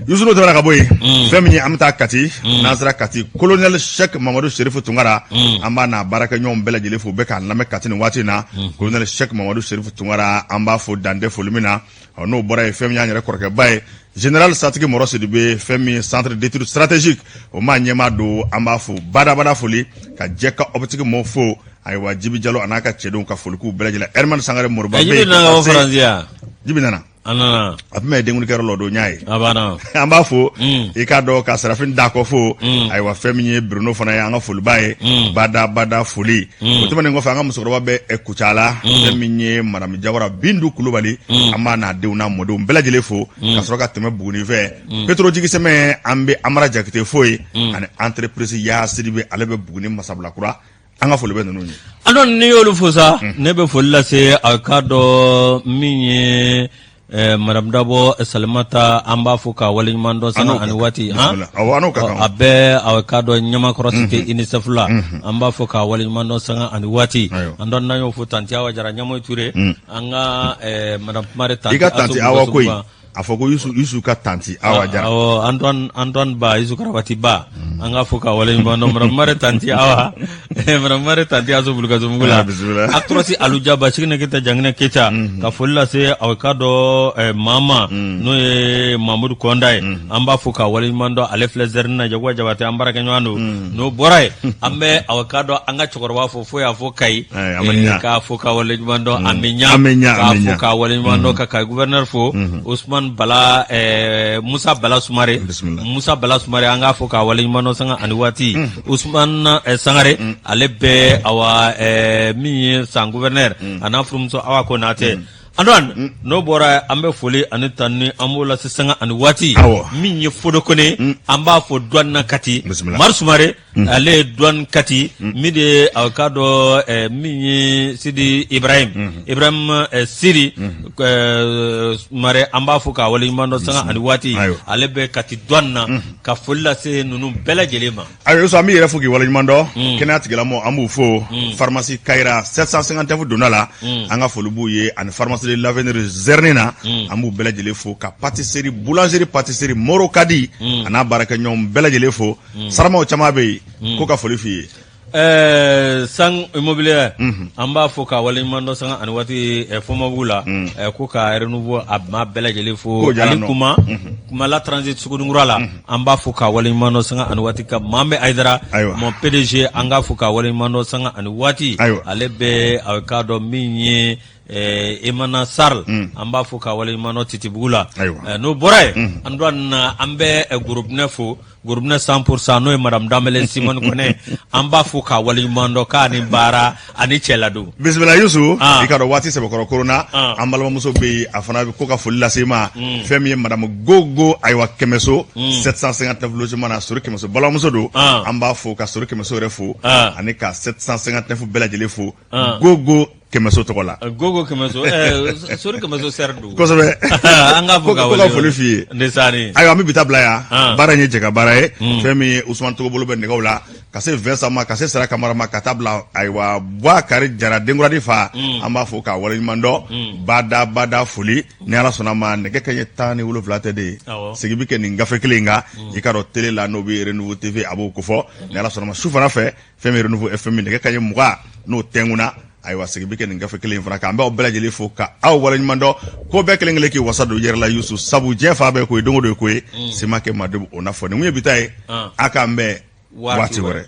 [SPEAKER 1] Yusu, n'o tɛmɛna ka bɔ yen, fɛn min ye an bɛ taa Kati. N'an sera Kati, colonel Cheikh Mamadu Serifu Tunkara, an b'a n'a baarakɛɲɔgɔnw bɛɛ lajɛlen fo, u bɛ k'an lamɛn Kati nin waati in na. Colonel Cheikh Mamadu Serifu Tunkara, an b'a fo dantɛ foli min na. N'o bɔra yen, fɛn min y'an yɛrɛ kɔrɔkɛba ye, général Satigi Mɔrɔ Sidibe, fɛn min ye centre d'études stratégiques o maa ɲɛmaa don, an b'a fo badabada foli ka jɛ ka optique mɔɔw fo. Ayiwa, Jibi Jalo a n'a ka cɛdenw ka foli k'u bɛɛ lajɛlen. Herman Sangare Moriba
[SPEAKER 2] bɛ yen. Jibi nana ka bɔ Faransi yan?
[SPEAKER 1] Jibi nana.
[SPEAKER 2] A nana.
[SPEAKER 1] A tun bɛ denkundi kɛyɔrɔ la o don n y'a ye.
[SPEAKER 2] A banna.
[SPEAKER 1] An b'a fo. I k'a dɔn ka Sarafin Dakɔ fo. Ayiwa fɛn min ye Bruno fana ye an ka foli b'a ye. Bada bada foli. O tɛmɛnen kɔfɛ an ka musokɔrɔba bɛ Kucala. Fɛn min ye Madame Jawara Bintu Kulubali. An b'a n'a denw n'a mɔdenw bɛɛ lajɛlen fo. Ka sɔrɔ ka tɛmɛ Buguni fɛ. Petro Jigisɛmɛ an bɛ Amara Jakite fo yen. Ani entreprise Ya Sidibe ale bɛ Buguni Masabilakura. An ka foli bɛ ninnu ye.
[SPEAKER 2] Antoine n'i y'olu fo sa ne bɛ foli lase a k'a dɔn min ye madame Dabɔ Salimata an b'a fo k'a waleɲuman dɔn sanga ani waati a bɛ a k'a dɔn Ɲamakɔrɔ cité UNICEF la an b'a fo k'a waleɲuman dɔn sanga ani waati Antoine n'an y'o fo tanti Awa Jara Ɲamoyi Ture an ka madame Kumare
[SPEAKER 1] tanti i ka tanti Awa ko a fɔ ko Yusu ka tanti Awa Jara.
[SPEAKER 2] Awɔ, Antoine Antoine Ba Yusu Karabati Ba. An k'a fo k'a waleɲuman dɔn madame Mare tanti Awa. Madame Mare tanti Aso Bulukasobugu la.
[SPEAKER 1] Bisimila.
[SPEAKER 2] Across Aluja Ba Siginɛ Keyita Janginɛ Keyita. Ka foli lase aw k'a dɔn maa ma n'o ye Mamudu Kɔnda ye. An b'a fo k'a waleɲuman dɔn ale filɛ zɛrini na Jakuba Jabate an baarakɛɲɔgɔn don. N'o bɔra yen an bɛ aw k'a dɔn an ka cɛkɔrɔba fo fo y'a fɔ Kayi. K'a fo k'a waleɲuman dɔn a bɛ ɲa. K'a fo k'a waleɲuman dɔn ka Kayi gouverneur fo. Usman Bala Musa Bala Sumare. Musa Bala Sumare an k'a fo k'a waleɲuman dɔn sanga ani waati. Usman Sangare ale bɛ awa min ye San gouverneur a n'a furumuso Awa Konatɛ. Antoine n'o bɔra an bɛ foli ani tanuni an b'o lase sanga ani waati. Min ye Fode Kone an b'a fo douane na Kati. Mari Sumare. Ale ye douane Kati min de ye a k'a dɔn min ye Sidi Ibrahim Ibrahim Sidi Sumare an b'a fo k'a waleɲuman dɔn sanga ani waati ale bɛ Kati douane na ka foli lase ninnu bɛɛ lajɛlen ma.
[SPEAKER 1] Ayiwa Yusu an b'i yɛrɛ fo k'i waleɲuman dɔn kɛnɛya tigilamɔgɔw an b'u fo pharmacie Kayira 759 donda la an ka foli b'u ye ani pharmacie de l'avenir Zɛrɛni na an b'u bɛɛ lajɛlen fo ka pâtisserie boulangerie pâtisserie Moro Kadi a n'a baarakɛɲɔgɔnw bɛɛ lajɛlen fo saramaw caman bɛ yen ko ka foli f'i ye
[SPEAKER 2] Sang immobilier an b'a fo k'a waleɲuman dɔn sanga ani waati Fɔnbabugu la ko ka renouveau a maa bɛɛ lajɛlen fo ani kuma kumala transit Suguninkura la an b'a fo k'a waleɲuman dɔn sanga ani waati ka Mamɛ Ayidara mon PDG an k'a fo k'a waleɲuman dɔn sanga ani waati ale bɛ a k'a dɔn min ye Emana Sarl an b'a fo k'a waleɲuman dɔn Titibugu la n'o bɔra yen Antoine an bɛ gorobinɛ fo gorobinɛ 100% n'o ye madame Danbɛlɛ Simone Kɔnɛ an b'a fo k'a waleɲuman dɔn k'a ni baara ani cɛladon.
[SPEAKER 1] Bisimila Yusu i k'a dɔn waati sɛbɛkɔrɔ koronna an balimamuso bɛ yen a fana bɛ ko ka foli lase i ma fɛn min ye madame Gogo ayiwa Kɛmɛso 759 logement na Sori Kɛmɛso balimamuso don an b'a fo ka Sori Kɛmɛso yɛrɛ fo ani ka 759 bɛɛ lajɛlen fo Gogo Kɛmɛso tɔgɔ la
[SPEAKER 2] Gogo Kɛmɛso Sori Kɛmɛso sɛri don
[SPEAKER 1] kosɛbɛ
[SPEAKER 2] an ka fo
[SPEAKER 1] ka foli f'i ye
[SPEAKER 2] ndesaani
[SPEAKER 1] ayiwa an bɛ bi ta bila yan baara in ye jɛ ka baara ye fɛn min ye Usumani Togobolo bɛ nɛgɛw la ka se Vincent ma ka se Sara Kamara ma ka taa bila ayiwa Bukari Jara denkuraden fa an b'a fo k'a waleɲuman dɔn bada bada foli ni Ala sɔnna ma nɛgɛ kanɲɛ 17 tɛ de ye segin bɛ kɛ nin gafe kelen in kan i k'a dɔn télé la n'o bɛ Renouveau TV a b'o kofɔ ni Ala sɔnna ma su fana fɛ fɛn min Renouveau FM nɛgɛ kanɲɛ 20 n'o tɛnkunna ayiwa segin bɛ kɛ nin gafe kelen in fana kan an b'aw bɛɛ lajɛlen fo ka aw waleɲuman dɔn ko bɛɛ kelen kelen k'i wasa don i yɛrɛ la Yusu sabu diɲɛ fan bɛɛ ko ye don o don ye ko ye si ma kɛ maa o n'a fɔ nin kun ye bi ta ye a k'an bɛn waati wɛrɛ.